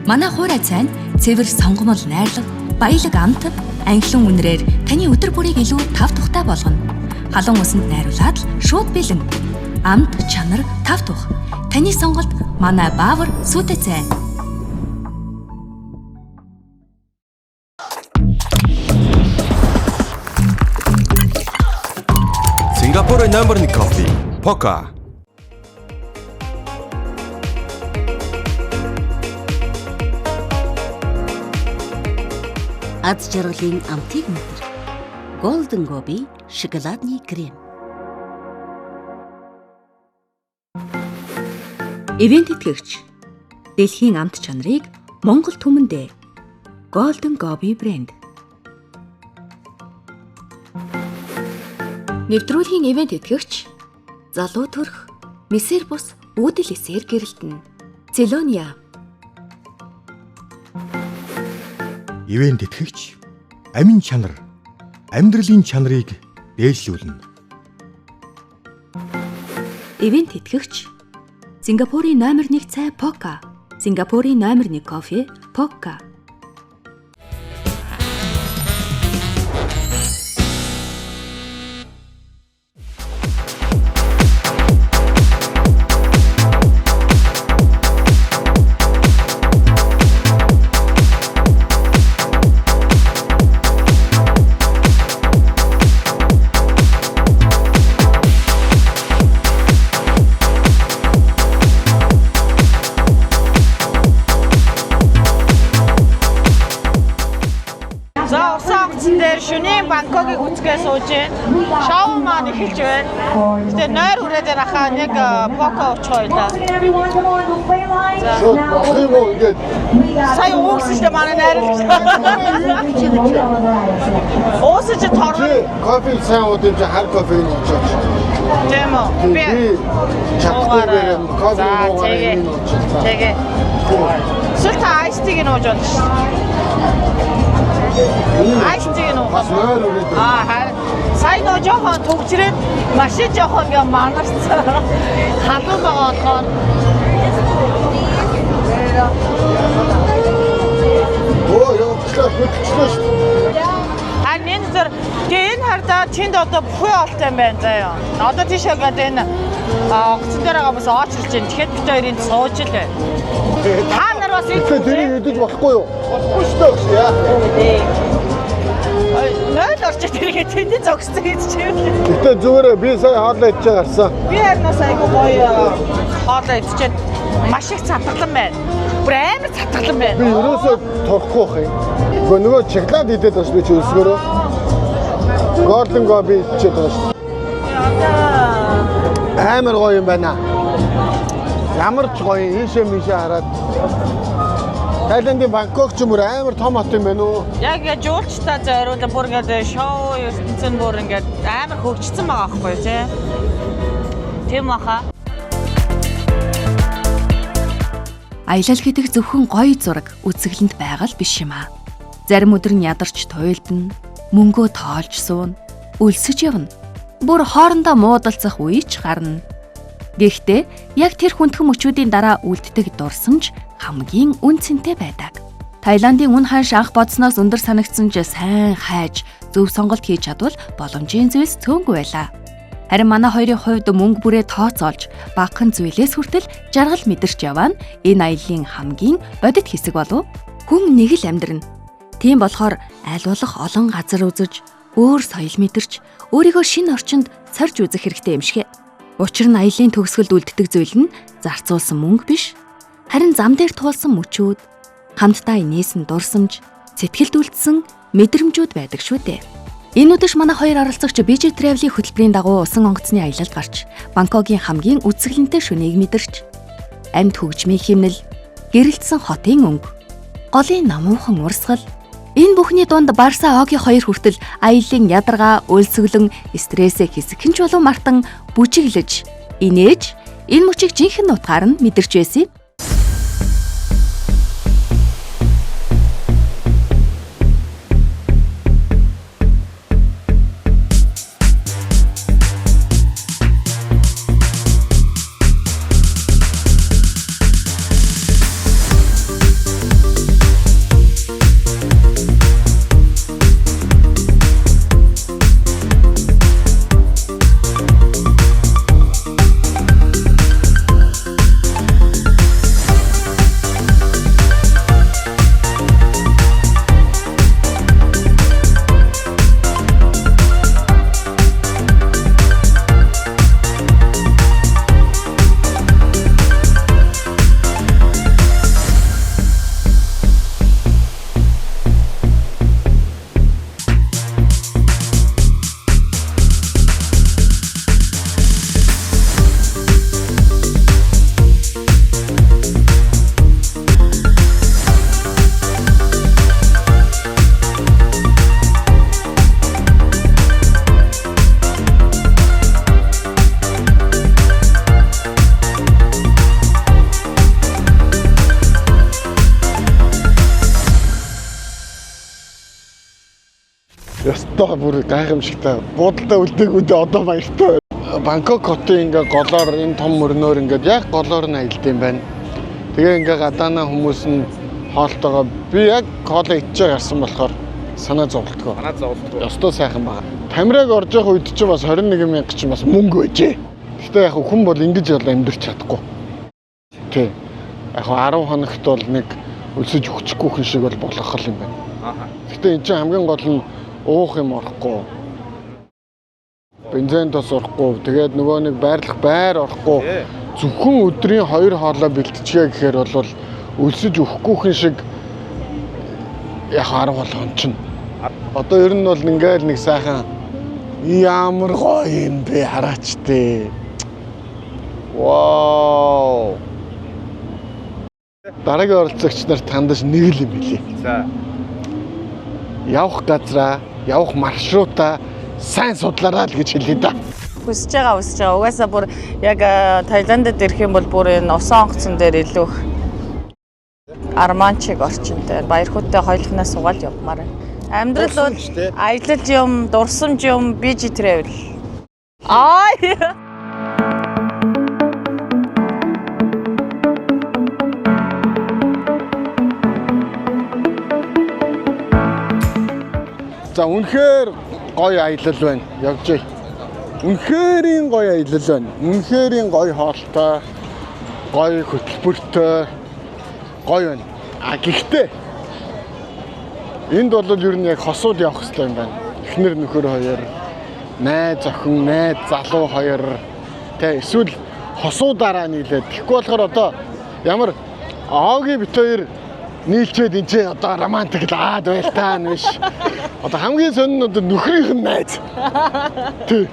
Манай хуурай цай нь цэвэр сонгомол найрлага, баялаг амт, анхлан үнрээр таны өдөр бүрийг илүү тав тухтай болгоно. Халуун усанд найруулад л шууд бэлэн. Амт, чанар, тав тух. Таны сонголт манай Баавар сүүтэй цай. Сингапурын номер 1 кофе Пока. Аз жаргалын амтыг мэдэр. Golden Gobi шоколадны крем. Ивент тэтгэгч дэлхийн амт чанарыг Монгол түмэндээ Golden Gobi брэнд. Нэвтрүүлгийн ивент тэтгэгч залуу төрх месэр бус үүдэл эсээр гэрэлтэнэ. Зелония. Ивээн тэтгэгч амин чанар амьдралын чанарыг дээшлүүлнэ. Ивээн тэтгэгч Сингапурын номер 1 цай Пока. Сингапурын номер 1 кофе Пока. За усан онгоцон дээр шөнийн Бангкокийг үзгээ сууж байна. Шоу маань эхэлж байна. Гэтэ нойр хүрээд байна хаа нэг поко уучих байлаа. Шууд болох юм уу ингээд сая уугсан шүү дээ манай найруулагч. Уусан чи торно. Кофе сайн ууд юм чи хар кофе ууж байгаа. Тийм үү? Би чадахгүй байрам кофе уугаар юм ууж байгаа. Тэгээ. Эсвэл та айс тиг нь ууж болно шүү дээ. Ice tea нуух. Бас ойр өрөөд. Аа харин сая нөө жоохон түгжрээд машин жоохон ингээ манарсан. Халуун байгаа болохоор. Өө явчлаа хөдөлчлөө шүү дээ. Харин энэ зэр тэгээ энэ хардаа тэнд одоо бүхий олтой юм байна заяа. Одоо тийшээ гээд энэ онгоцон дээр байгаа хүмүүс оочирч байна. Тэгэхэд бид хоёр энд сууж л байна. Та нар бас энэ Тэгэхээр тэрийг идэж болохгүй юу? Болохгүй шүү дээ гэж яа. 0 орч тэрийг тэнд зогссон гэж чивлээ. Гэтэ зүгээр би сая хоолоо идчихэ гарсан. Би харин бас айгүй гоё хоолоо идчихэд маш их цатгалан байна. Бүр амар цатгалан байна. Би ерөөсөө турахгүй байх юм. Гэхдээ нөгөө чиглаад идээд байгаа шүү би чи өсгөрөө. Golden Go би идчихэд байгаа шүү. Амар гоё юм байна. Ямар ч гоё ийшээ мишээ хараад Тайландын Бангкок ч юм уу амар том хот юм байна уу? Яг яг жуулчдаа зориулан бүр ингээд шоу ертөнцийн бүр ингээд амар хөгжсөн байгаа байхгүй тий. Тийм баха. Аялал гэдэг зөвхөн гоё зураг үзэсгэлэнт байгаль биш юм аа. Зарим өдөр нь ядарч туйлдна, мөнгөө тоолж сууна, өлсөж явна. Бүр хоорондоо муудалцах үе ч гарна. Гэхдээ яг тэр хүндхэн мөчүүдийн дараа үлддэг дурсамж хамгийн үн цэнтэй байдаг. Таиландын үн ханш анх бодсноос өндөр санагдсан ч сайн хайж зөв сонголт хийж чадвал боломжийн зүйлс цөөнгүй байлаа. Харин манай хоёрын хувьд мөнгө бүрээ тооцоолж багахан зүйлээс хүртэл жаргал мэдэрч яваа нь энэ аяллаа хамгийн бодит хэсэг болов. Хүн нэг л амьдрна. Тийм болохоор аль болох олон газар үзэж, өөр соёл мэдэрч, өөрийгөө шинэ орчинд сорж үзэх хэрэгтэй юм шиг. Учир нь аяллаа төгсгөлд үлддэг зүйл нь зарцуулсан мөнгө биш. Харин зам дээр туулсан мөчүүд, хамтдаа инээсэн дурсамж, сэтгэлд үлдсэн мэдрэмжүүд байдаг шүү дээ. Энэ үдэш манай хоёр оролцогч BJ Travel-ийн хөтөлбөрийн дагуу усан онгоцны аялалд гарч, Бангкокийн хамгийн үзэсгэлэнтэй шөнийг мэдэрч, амьд хөгжмийн химнэл, гэрэлтсэн хотын өнгө, голын намуухан урсгал, энэ бүхний дунд Барса Огийн хоёр хүртэл аяллаа ядаргаа, өлсгөлөн, стрессээ хэсэгхэн ч болов мартан бүжиглэж, инээж, энэ мөчийг жинхэнэ утгаар нь мэдэрч байсан юм. Ёстой бүр гайхамшигтай. Буудалдаа үлдээгүүдээ одоо баяртай. Бангкок хотын ингээ голоор энэ том мөрнөөр ингээд яг голоор нь аялд юм байна. Тэгээ ингээ гадаанаа хүмүүс нь хоолтойгоо би яг хоолоо идчихээ гарсан болохоор санаа зовлтгоо. Санаа зовлтгоо. Ёстой сайхан байгаа. Тамираг орж явах үед чинь бас 21 мянга чинь бас мөнгө байжээ. Гэхдээ яг хүн бол ингэж бол амьдрч чадахгүй. Тий. Яг 10 хоногт бол нэг өлсөж өгчихгүй хүн шиг бол болох юм байна. Гэхдээ энэ чинь хамгийн гол нь уух юм орохгүй. Бензин тос орохгүй. Тэгээд нөгөө нэг байрлах байр орохгүй. Зөвхөн өдрийн 2 хоолоо бэлтчихье гэхээр бол өлсөж өгөхгүй хүн шиг яг 10 болгон чинь. Одоо ер нь бол ингээл нэг сайхан ямар гоё юм бэ хараач тээ. Вау. Дараагийн оролцогч нарт хандаж нэг л юм билээ. За. Явах газраа, явах маршрутаа сайн судлаарай л гэж хэлье да. Хүсэж байгаа, хүсэж байгаа. Угаасаа бүр яг Таиландд ирэх юм бол бүр энэ усан онгоцон дээр илүү их арманчиг орчинтой. Баярхүүтэй хоёулахнаас суугаад явмаар байна. Амьдрал бол аялал юм, дурсамж юм, BG Travel. Аа. За үнэхээр гоё аялал байна. Явжээ. Үнэхэрийн гоё аялал байна. Үнэхэрийн гоё хоолтой, гоё хөтөлбөртэй, гоё байна. А гэхдээ энд бол ер нь яг хосууд явах хэрэгтэй юм байна. Эхнэр нөхөр хоёр, найз охин, найз залуу хоёр тэ эсвэл хосуудаараа нийлээд. Тэгэхгүй болохоор одоо ямар Ооги бит хоёр нийлчээд энэ чинь одоо романтик л аад байл таа биш. Одоо хамгийн сонин нь одоо нөхрийнх нь найз. Тий.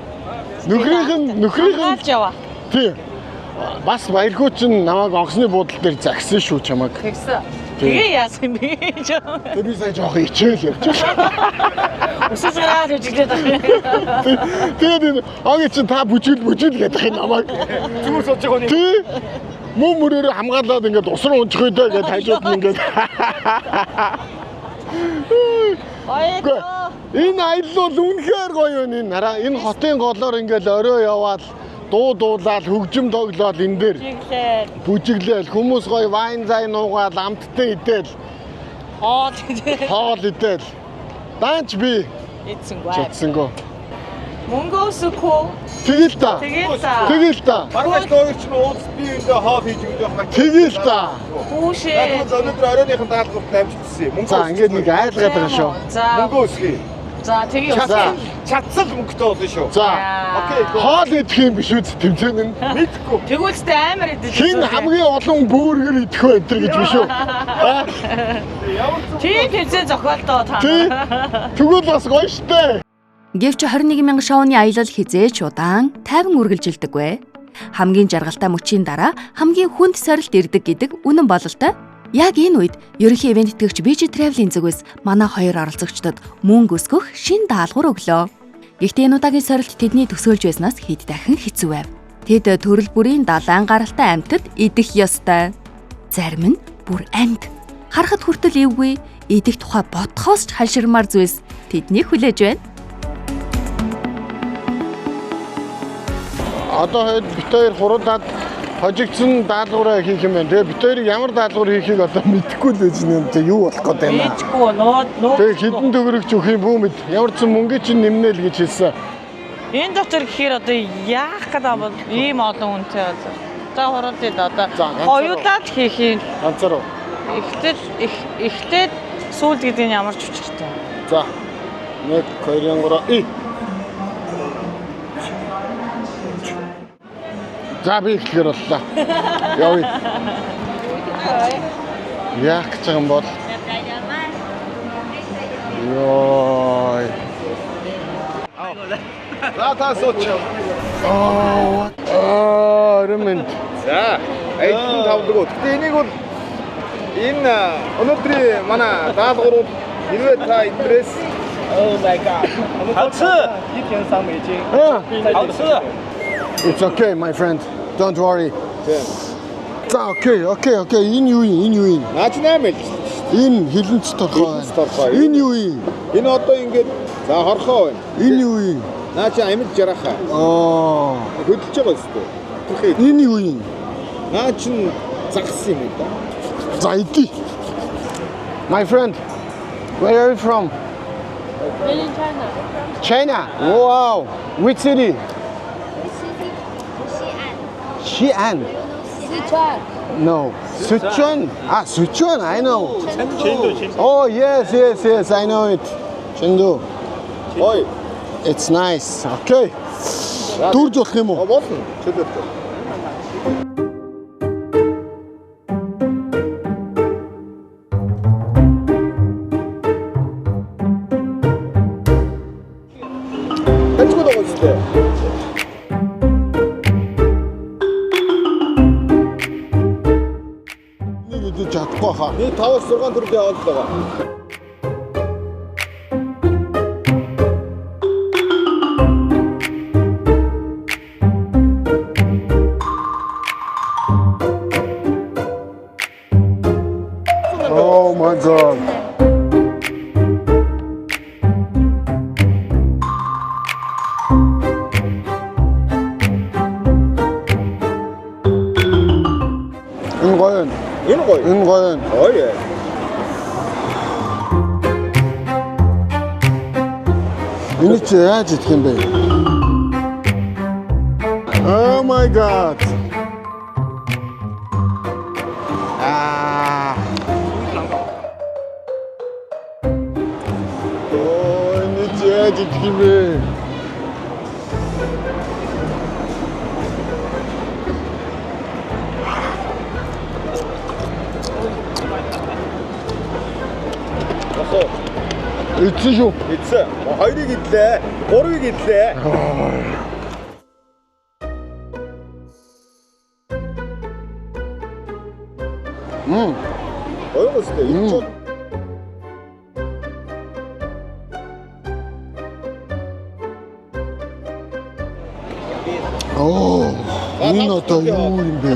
Нөхрийнх нь яваа. Тий. Бас баяргүй чинь намайг онгоцны буудлын дээр загсан шүү чамайг. Тэгсэн. Тэгээ яасан юм бэ? Тэр би сая жоох ичээл явж байна. Өсөж гараад үжиглээд байгаа юм. Тэгээд энэ оги чинь та бүжийл гэдэг юм намайг. Зүгээр сууж байгаа юм. Тий. Мөн мөрөөрөө хамгаалаад ингээд ус руу унчих үедээ ингээд хажууд нь ингээд. Гоё. Энэ аялал бол үнэхээр гоё юм энэ хараа. Энэ хотын голоор ингээд орой яваал дуу дуулаад хөгжим тоглоал энэ дээр. Бүжиглээл. Бүжиглээл хүмүүс гоё вайн зай нуугаал амттай идэл. Хоол. Хоол идэл. Даанч би идсэнгүй. Чадсангүй. Мөнгө өсөхгүй. Тэгэл та. Тэгэл та. Тэгэл та. Маргааш лоогч нь уулз би эндээ хоол хийж өгөх байх. Тэгэл та. Хүүшээ. Өнөөдөр оройныхан даалгаварт амжилтсан юм. Мөнгө. За ингээд нэг айлгаад байгаа шүү. За. Мөнгө өсгөе. За тэгээ өсгөе. Чадсан л мөнгөтэй болно шүү. За. Окей. Хоол идэх юм биш үү тэмцээн нь? Мэдхгүй. Тэгвэл ч амар идэж. Хин хамгийн олон бөөргөр идэх вэ энэ гэж биш үү? Тийм тэмцээн зохиолдоо та. Тий. Тэгвэл бас гоё штэ. Гэвч 21 мянган шоуны аялал хизээч удаан тайван үргэлжилдэггүй. Хамгийн жаргалтай мөчийн дараа хамгийн хүнд сорилт ирдэг гэдэг үнэн бололтой. Яг энэ үед ерөнхий ивент итгэгч BG Travel-ийн зүгээс манай хоёр оролцогчдод мөнгө өсгөх шин даалгавар өглөө. Гэхдээ энэ удаагийн сорилт тэдний төсөөлж байснаас хэд дахин хэцүү байв. Тэд төрөл бүрийн далайн гаралтай амьтад идэх ёстой. Зарим нь бүр амьд. Харахад хүртэл эвгүй, идэх тухай бодхоос ч хальширмаар зүйлс тэднийг хүлээж байна. Одоо хэд бит хоёр хуруудаад хожигдсон даалгавраа хийх юм байна. Тэгээ бит хоёрыг ямар даалгавар хийхийг одоо мэдэхгүй л байж нэ. Тэгээ юу болох гээд байна. Мэдгүй нуу нуу. Тэгээ хэдэн төгрөгч өгөх юм бүү мэд. Ямар ч мөнгө чинь нэмнэ л гэж хэлсэн. Энэ дотор гэхээр одоо яах гэдэг бол ийм олон үнэтэй газар. За хуруудад одоо хоёулаад хийх юм. Ганцаар уу. Эхлээд сүүлд гэдэг нь ямар ч учиртай. За. 1 2 3 и. За би эхлэхээр боллоо. Явъя. Яах гэж байгаа юм бол? Йой. За та сууч. Аа, өрөмөнд. За, аялал тавдаг. Гэтэ энийг бол энэ өнөөдрийн манай даалгавар бол хэрвээ та эдрээс Oh my god. 好吃，一天3美金。好吃。 It's okay, my friend. Don't worry. За, окей. Энэ юу юм? Энэ юу юм? Наа чи 8 л. Энэ хилэнц торхой. Торхой. Энэ юу юм? Энэ одоо ингээд за хорхоо байна. Энэ юу юм? Наа чи амьд жарахаа. Аа. Хөдөлж байгаа зү. Энэ юу юм? Наа чин загас юм уу да? За идэ. My friend, where are you from? In China. China. Wow. Which city? Xi'an. Sichuan. No. Sichuan. Ah, Sichuan, I know. Chengdu. Oh, yes, I know it. Chengdu. Ой. It's nice. Okay. Дүүрж болох юм уу? Болно. Чөлөөтэй. Хачгүй байгаа шүү дээ. Нэг идэж чадахгүй хаа. Би 5-6 төрөл яваад л байгаа. Oh my god. Энэ гоё. Гоё. Энийг чи яаж идэх юм бэ? Oh my god. Аа. Оо, энийг чи яаж идэх юм бэ? Идсэн шүү. Идсэн. Хоёрыг идлээ. Гурвыг идлээ. Гоё өстэй. Идсэн. Оо, энэ одоо юу юм бэ?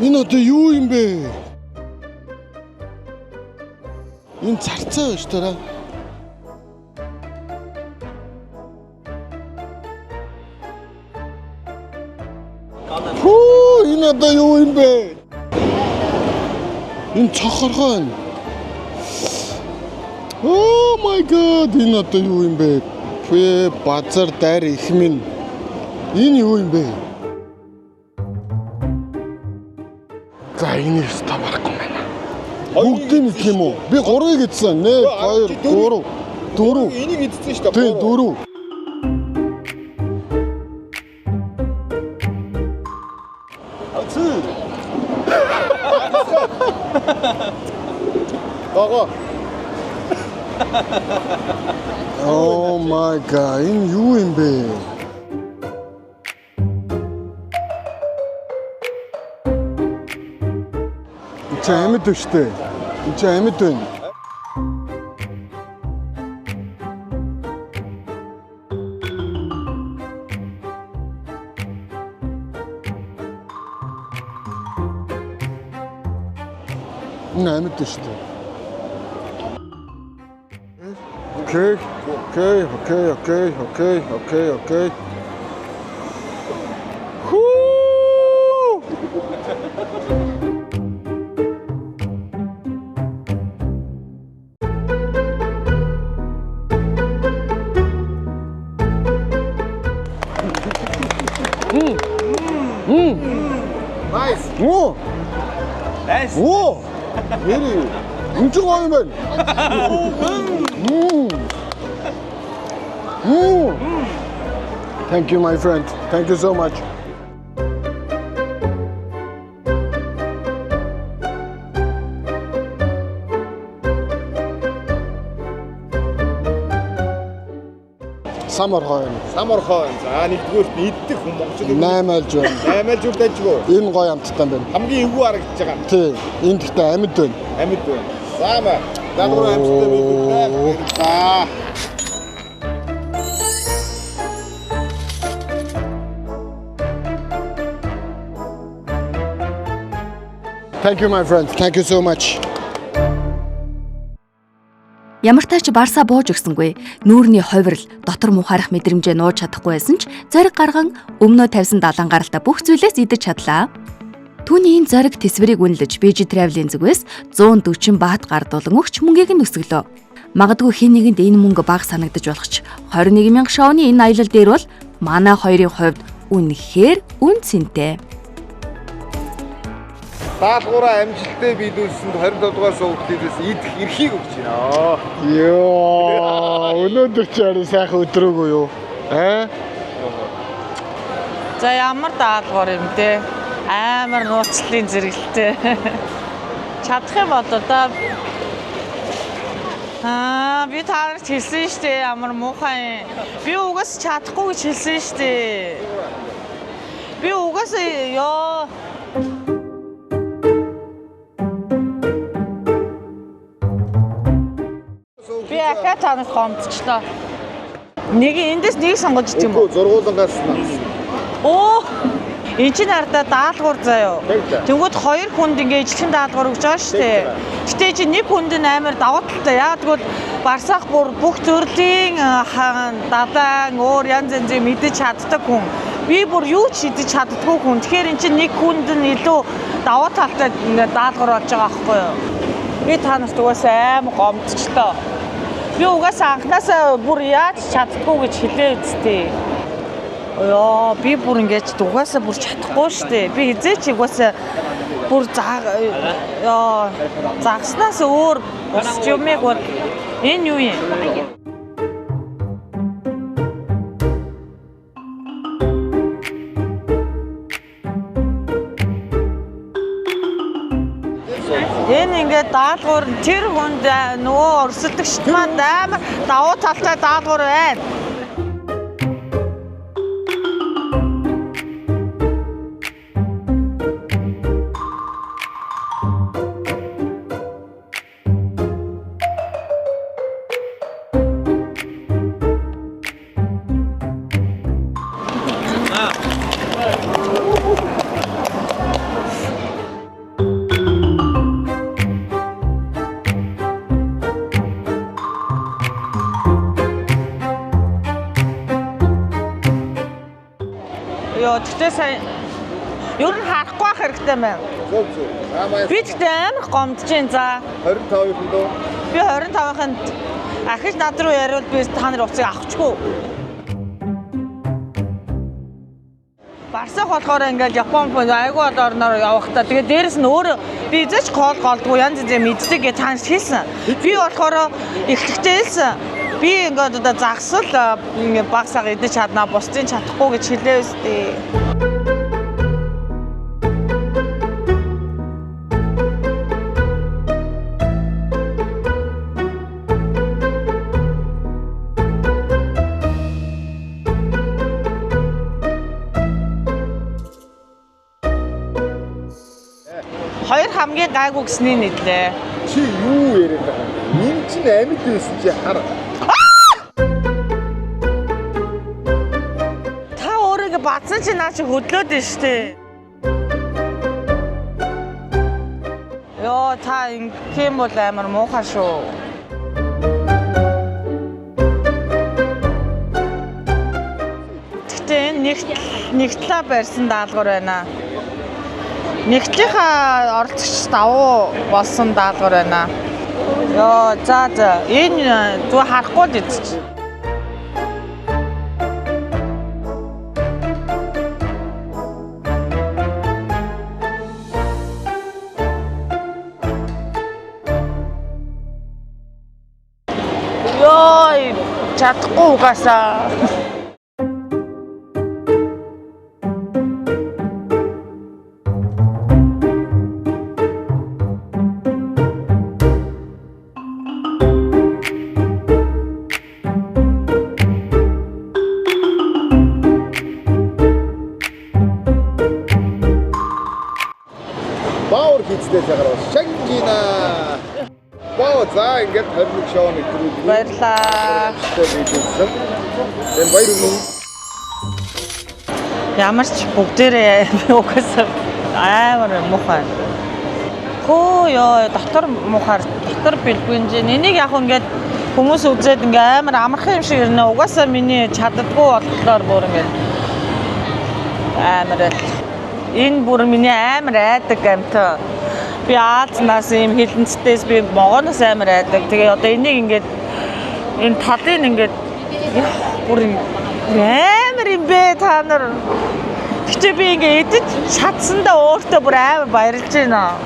Энэ одоо юу юм бэ? Энэ царцаа байж таараа. Хүү, энэ одоо юу юм бэ? Энэ цохорхой байна. Oh my god, энэ одоо юу юм бэ? Пэ базар дайр их минь. Энэ юу юм бэ? За, энийг өстө барахгүй байна. Бүгдийг идэх юм уу? Би 3-ыг идсэн. 1 2 3 4. Энийг идсэн шүү дээ. Тийм, 4. Цүү. Гого. Oh my god, энэ юу юм бэ? Чи амьд байна шүү дээ. Энд чи амьд байна. Энэ амьд байна шүү дээ. Okay, okay, okay, okay, okay, okay, okay. Хүү! Nice. Оо. Nice. Оо. Very. Энд ч гоё юм байна. Thank you my friend. Thank you so much. Сам орхой байна. Сам орхой байна. За, нэгдүгээрт нь иддэг хүн монголчууд 8 альж байна. 8 альж дайжгүй. Энэ гоё амттай байна. Хамгийн эвгүй харагдаж байгаа. Тий. Энэ гэхдээ амьд байна. Амьд байна. За маа. Даалгавар амттай байлаа. Баярлалаа. Thank you my friend. Thank you so much. Ямар ч барсаа бууж өгсөнгүй. Нүүрний хувирал, дотор мухаарах мэдрэмжээ нууж чадахгүй байсан ч зориг гарган өмнөө тавьсан далан гаралтаа бүх зүйлээс идэж чадлаа. Түүний энэ зориг тэсвэрийг үнэлж BG Travel-ийн зүгээс 140 бат гардуулан өгч мөнгийг нь өсгөлөө. Магадгүй хэн нэгэнд энэ мөнгө бага санагдаж болох ч 21,000 шовны энэ аялал дээр бол манай хоёрын хувьд үнэхээр үн цэнтэй. Даалгавраа амжилттай биелүүлсэнд 25 дугаар сувглаас идэх эрхийг өгч байна. Йоо, өнөөдөр чи арай сайхан өдрөөгүй юу? Аа? За, ямар даалгавар юм те? Амар нууцлалын зэрэгэлтэй. Чадах юм болоо да. Аа, би та нарт хэлсэн шүү дээ, ямар муухай юм. Би угаас чадахгүй гэж хэлсэн шүү дээ. Би угаас ёо. Би ахаа та нарт гомдчихлоо. Нэг эндээс нэг сонгож идэх юм уу? Үгүй, зургуулангаас нь. Оо! Энд чинь хардаа даалгавар заяо. Тэнгүүд хоёр хүнд ингээ ижлэхэн даалгавар өгч байгаа шүү дээ. Гэтэ чи нэг хүнд нь амар давуу талтай. Яагаад гэвэл барсаах бүр бүх төрлийн далайн өөр янз янзын мэдэж чаддаг хүн. Би бүр юу ч идэж чаддгүй хүн. Тэгэхээр эн чинь нэг хүнд нь илүү давуу талтай ингээд даалгавар болж байгаа байхгүй юу? Би та нарт угаасаа амар гомдчихлоо. Би угаасаа анхнаасаа бүр яаж чаддгүй гэж хэлээ үсттэй. Ёо, би бүр ингэж угаасаа бүр чадахгүй штэ. Би хизээч угаасаа бүр ёо, загаснаас өөр бус юмыг бол энэ юу юм? Энэ ингээд даалгавар тэр хүнд нөгөө өрсөлдөгчд маань амар давуу талтай даалгавар байна. Тэгтээ сайн ер нь харахгүй байх хэрэгтэй байна. Зөв зөв. Би тэгтээ амар гомдож байна за. 25-нд дөө. Би 25-нд ахиж над руу яриул би та нарын уцыг авахчгүй. Барсах болохоор ингээл Япон айгүй олон орноор явахдаа тэгээ дээрэс нь өөрөө би эзэж хоол голдгүй янз янзын мэддэг гэж таанч хэлсэн. Би болохоор эхлэхдээ хэлсэн. Би ингээд одоо загсал баг саг идэж чаднаа, бусдын чадахгүй гэж хэлээ өстэй. Хоёр хамгийн гайгүй гэсний нийтлээ. Чи юу яриад байгаа юм? Энэ чинь амьд байсан чи хар. Бацсан чи наа чи хөдлөөд нь штэ. Йоо та ингэх юм бол амар муухай шүү. Гэхдээ энэ нэгтлээ барьсан даалгавар байна. Нэгтлийнхаа оролцогч давуу болсон даалгавар байна. Йоо за за энэ зүгээр харахгүй л идчих. Чадахгүй угаасаа. Баур хийцтэй цагаар шангина. Баа за ингээд 21 шоу нэвтрүүлэг. Баярлалаа. Тэн баяр өмнө. Ямар ч бүгдээрээ би угаасаа амар муухай. Хөө ёо дотор муухаар дотор бэлгүнж. Энийг яг ингээд хүмүүс үзээд ингээ амар амархан юм шиг ирнэ. Угаасаа миний чаддаггүй болохоор бүр ингээд амар л. Энэ бүр миний амар айдаг амт. Би Азнаас ийм хилэнцтээс би могоноос амар айдаг. Тэгээ одоо энийг ингээд энэ талын ингээд бүр амар юм бэ та нар. Гэхдээ би ингээд идэж чадсандаа өөртөө бүр амар баярлж байна.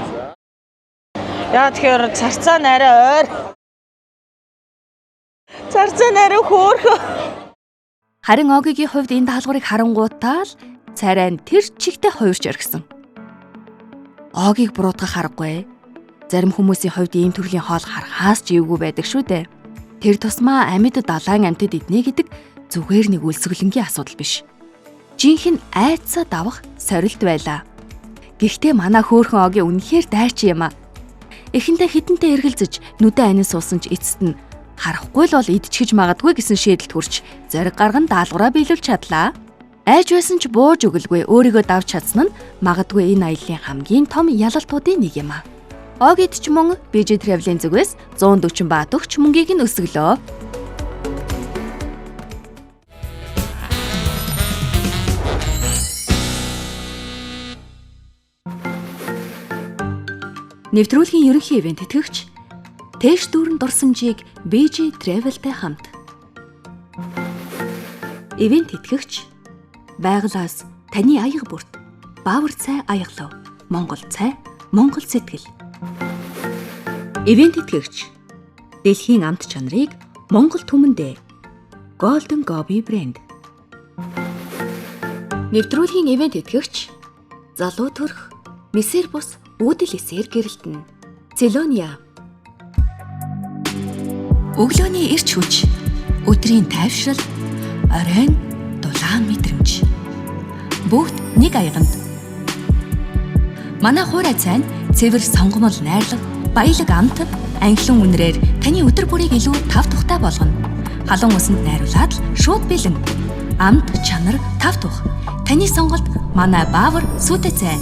Яа тэгэхээр царцаа нарай ойр. Царцаа нарай хөөрхөө. Харин Огигийн хувьд энэ даалгаврыг харангуутаа л царай нь тэр чигтээ хувирч орхисон. Огийг буруутгах аргагүй. Зарим хүмүүсийн хувьд ийм төрлийн хоол харахаас ч эвгүй байдаг шүү дээ. Тэр тусмаа амьд далайн амьтад иднэ гэдэг зүгээр нэг өлсгөлөнгийн асуудал биш. Жинхэнэ айдсаа давах сорилт байлаа. Гэхдээ манай хөөрхөн Огийн үнэхээр дайрч юм а. Эхэндээ хідэнтэй эргэлзэж нүдэн анин суусан ч эцэст нь харахгүй л бол идчихэж магадгүй гэсэн шийдэлд хүрч зориг гарган даалгавраа биелүүлж чадлаа. Айж байсан ч бууж өгөлгүй өөрийгөө давж чадсан нь магадгүй энэ аяллаа хамгийн том ялалтуудын нэг юм а. Огид ч мөн BG Travel-ийн зүгээс 140 бат өгч мөнгийг нь өсгөлөө. Нэвтрүүлгийн ерөнхий ивент тэтгэгч Тэш дүүрэн дурсамжийг BG Travel-тай хамт. Ивент тэтгэгч байгалаас таны аяга бүрт баавар цай аяглав. Монгол цай, Монгол сэтгэл. Ивент тэтгэгч дэлхийн амт чанарыг Монгол түмэндээ Golden Gobi брэнд. Нэвтрүүлгийн ивент тэтгэгч залуу төрх месэр бус үүдэл эсээр гэрэлтэнэ. Целония. Өглөөний эрч хүч, өдрийн тайвшрал, оройн дулаан мэдрэмж. Бүгд нэг аяганд. Манай хуурай цай нь цэвэр сонгомол найрлага, баялаг амт, анхлан үнрээр таны өдөр бүрийг илүү тав тухтай болгоно. Халуун усанд найруулад л шууд бэлэн. Амт, чанар, тав тух. Таны сонголт манай баавар сүйтэй цай.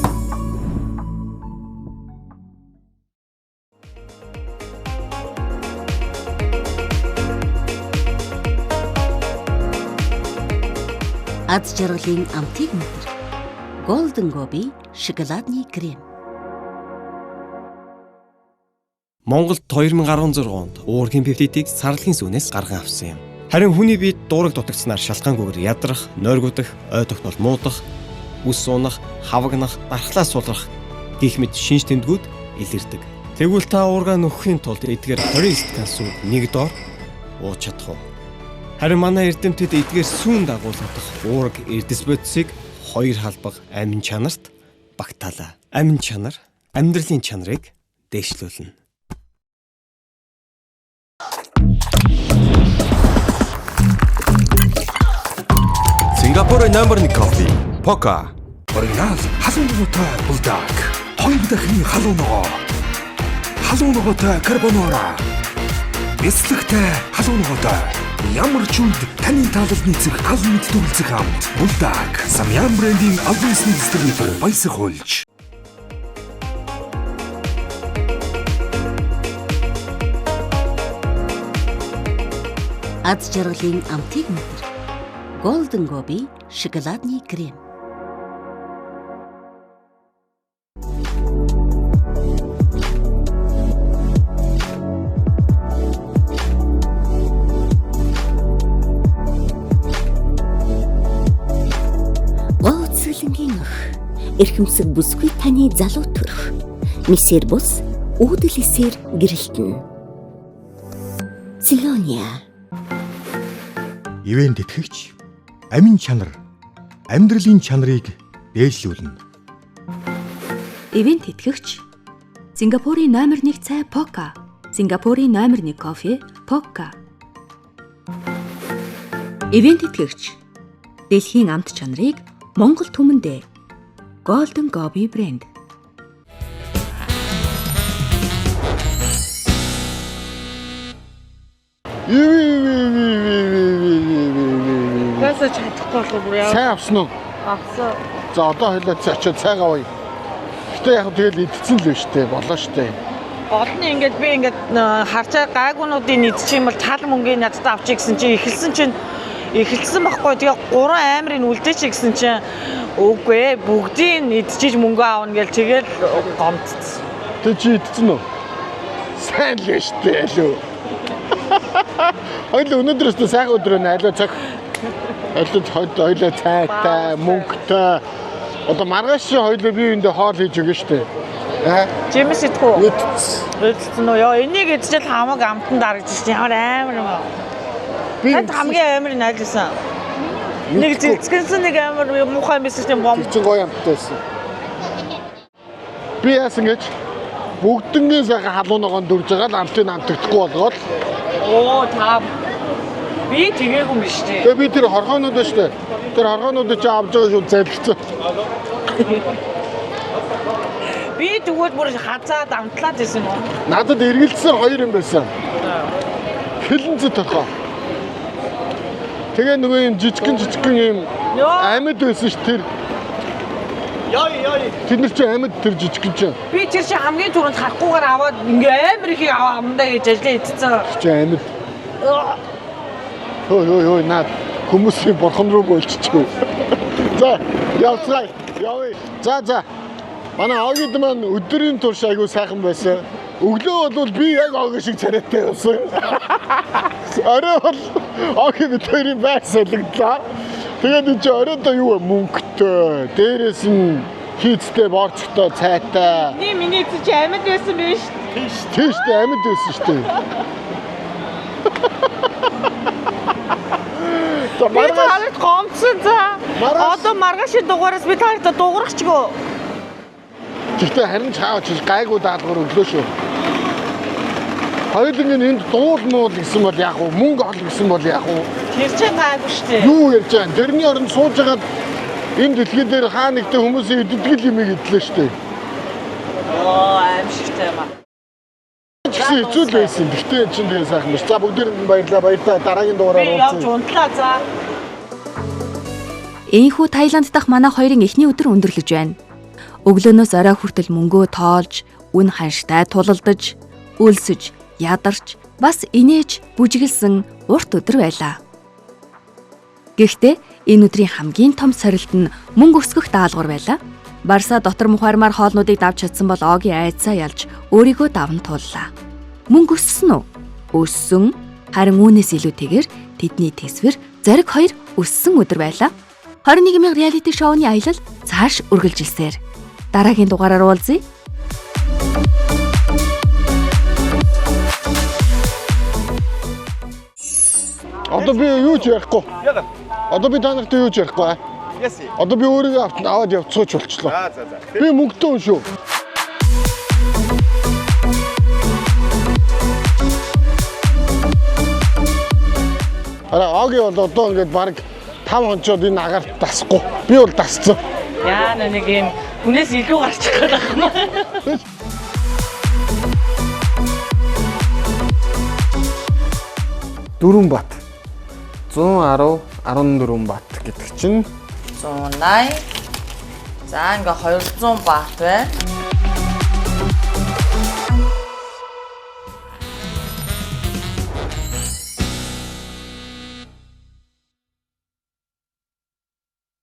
Аз жаргалын амтыг мэдэр. Golden Gobi шоколадны крем. Монголд 2016 онд уургийн пептидийг сарлагын сүүнээс гарган авсан юм. Харин хүний биед дуураг дутагдсанаар шалтгаангүйгээр ядрах, нойргуудах, ой тогтнол муудах, үс унах, хавагнах, дархлаа сулрах гэх мэт шинж тэмдгүүд илэрдэг. Тэгвэл та уургаа нөхөхийн тулд эдгээр 20 стакан сүү нэг доор ууж чадах уу? Харин манай эрдэмтэд эдгээр сүүн дагуулгадах уураг эрдэс бодисыг хоёр халбаг амин чанарт багтаалаа. Амин чанар амьдралын чанарыг дээшлүүлнэ. Сингапурын номер 1 кофе Пока. Оригинал халуун ногоотой булдаг. Хоёр дахины халуун ногоо. Халуун ногоотой карбонара. Бяцлагтай халуун ногоотой. Ямар ч үед таны таалал нийцэх гал мэд дүгэлзэх амт. Булдаг. Самян брендийн албан ёсны дистрибьютор Баясаг хуульч. Аз жаргалын амтыг мэдэр. Golden Gobi шоколадны крем. Гоо цэглэнгийн өх, эрхэмсэг бүсгүй таны залуу төрх. Месэр бус үүдэл эсээр гэрэлтэнэ. Целония. Ивент тэтгэгч амин чанар амьдралын чанарыг дээшлүүлнэ. Ивент тэтгэгч Сингапурын номер 1 цай Пока. Сингапурын номер 1 кофе Пока. Ивент тэтгэгч дэлхийн амт чанарыг Монгол түмэндээ Golden Gobi брэнд. Гасаа чадахгүй болох бүр яа. Цай авсан уу? Авсан. За одоо хоёлаа очиод цайг авъя. Гэтэ яг тэгэл идсэн л биш үү? Болоо штэ. Гол нь ингээд би ингээд харцаа гайгуунуудын идчих юм бол тал мөнгийг надад авчиг гэсэн чинь эхэлсэн чинь эхэлсэн байхгүй. Тэгээ гурван амирыг үлдээч гэсэн чинь үгүй бүгдийг идчихэж мөнгө аавна гэл тэгэл гомдсон. Тэг чи идсэн үү? Сайн л биш үү алуу. Хоёул өнөөдрөөс нь сайхан өдөр байна. Алуу цаг. Алуу хоёулаа цайтай, мөнгөтэй. Одоо маргааш хоёулаа бие биендээ хоол хийж өгнө шүү дээ. Аа. Жимс идэх үү? Идсэн. Идсэн үү? Йоо, энийг идчихэл хамаг амтан дарагдаж шин. Ямар амар юм аа. Танд хамгийн амар нь аль байсан? Нэг зэлцгэнсэн нэг амар муухай юм байсан чинь бомб. Тэр чинь гоё амттай байсан. Би яасан гэж бүгднгийн сайхан халуун ногоон дүрж байгаа л амтыг амтагдахгүй болгоод. Оо та би тэгээгүй юм биш үү? Тэгээ би тэр хоргоонууд ба штэ. Тэр хоргоонуудыг чи авч байгаа шүү залгицсан. Би тэгвэл бүр хазаад амтлаад байсан юм уу? Надад эргэлдсэн хоёр юм байсан. Хилэнцэ торхоо. Тэгээ нөгөө юм жижигхэн юм амьд байсан ш тэр. Тэд нар чи амьд тэр жижигхэн чи. Би тэр чи хамгийн түрүүнд харахгүйгээр аваад ингээ амар их аваа амдаа гэж ажиллаа идсэн. Чи амьд. Хөөе хөөе хөөе наад хүмүүсийн бурхан руу болчихгүй. За явцгаая. Явъя. За за. Манай Огид маань өдрийн турш айгүй сайхан байсан. Өглөө бол би яг Оги шиг царайтай явсан. Орой бол Оги бид хоёрын байр солигдлоо. Тэгээд энэ чи оройдоо юу вэ? Мөнгөтэй. Дээрээс нь хийцтэй, борцтой, цайтай. Миний миний эцэг чи амьд байсан биш. Тийш дээ, амьд байсан шүү дээ. За Би та нарт гомдсон за. Одоо маргаашийн дугаараас би та нарт дуурахчгүй. Гэхдээ харин чаавч гайгүй даалгавар өглөө шүү. Хоёуланг нь энд дуул муул гэсэн бол яах вэ? Мөнгө ол гэсэн бол яах вэ? Тэр чинь гайгүй шүү дээ. Юу ярьж байгаа юм? Тэрний оронд сууж хагаад энэ дэлхий дээр хаа нэгтэй хүмүүсийн идэтгэл юмыг идлээ шүү дээ. Оо аимшигтай юм аа. Ч гэсэн хэцүү л байсан. Гэхдээ эн чинь тэгээ сайхан биш. За бүгдээрэнд нь баярлалаа. Баярлалаа. Дараагийн дугаараар Би явж уулзъя. унтлаа за. Энэхүү Таиланд дахь манай хоёрын эхний өдөр өндөрлөж байна. Өглөөнөөс орой хүртэл мөнгөө тоолж, үн ханштай тулалдаж, өлсөж, ядарч, бас инээж бүжиглсэн урт өдөр байлаа. Гэхдээ энэ өдрийн хамгийн том сорилт нь мөнгө өсгөх даалгавар байлаа. Барсаа дотор мухаармаар хоолнуудыг давж чадсан бол Огийн айдсаа ялж өөрийгөө даван тууллаа. Мөнгө өссөн үү? Өссөн. Харин үүнээс илүүтэйгээр тэдний төсвөр зориг хоёр өссөн өдөр байлаа. 21 мянга реалити шоуны аялал цааш үргэлжилсээр. Дараагийн дугаараар уулзъя. Одоо би юу ч ярихгүй. Ягаад? Одоо би та нартай юу ч ярихгүй. аа. Яси. Одоо би өөрийгөө аваад явцгаач болчлоо. За за за. Би мөнгөтэй хүн шүү. Араа Оги бол одоо ингээд баг 5 хонцоод энэ агарт дасахгүй. Би бол дасцсан. Яа нэг юм хүнээс илүү гарчих гээд байх юм. Дөрвөн бат. 110 14 бат гэдэг чинь 180. За ингээ 200 бат байна.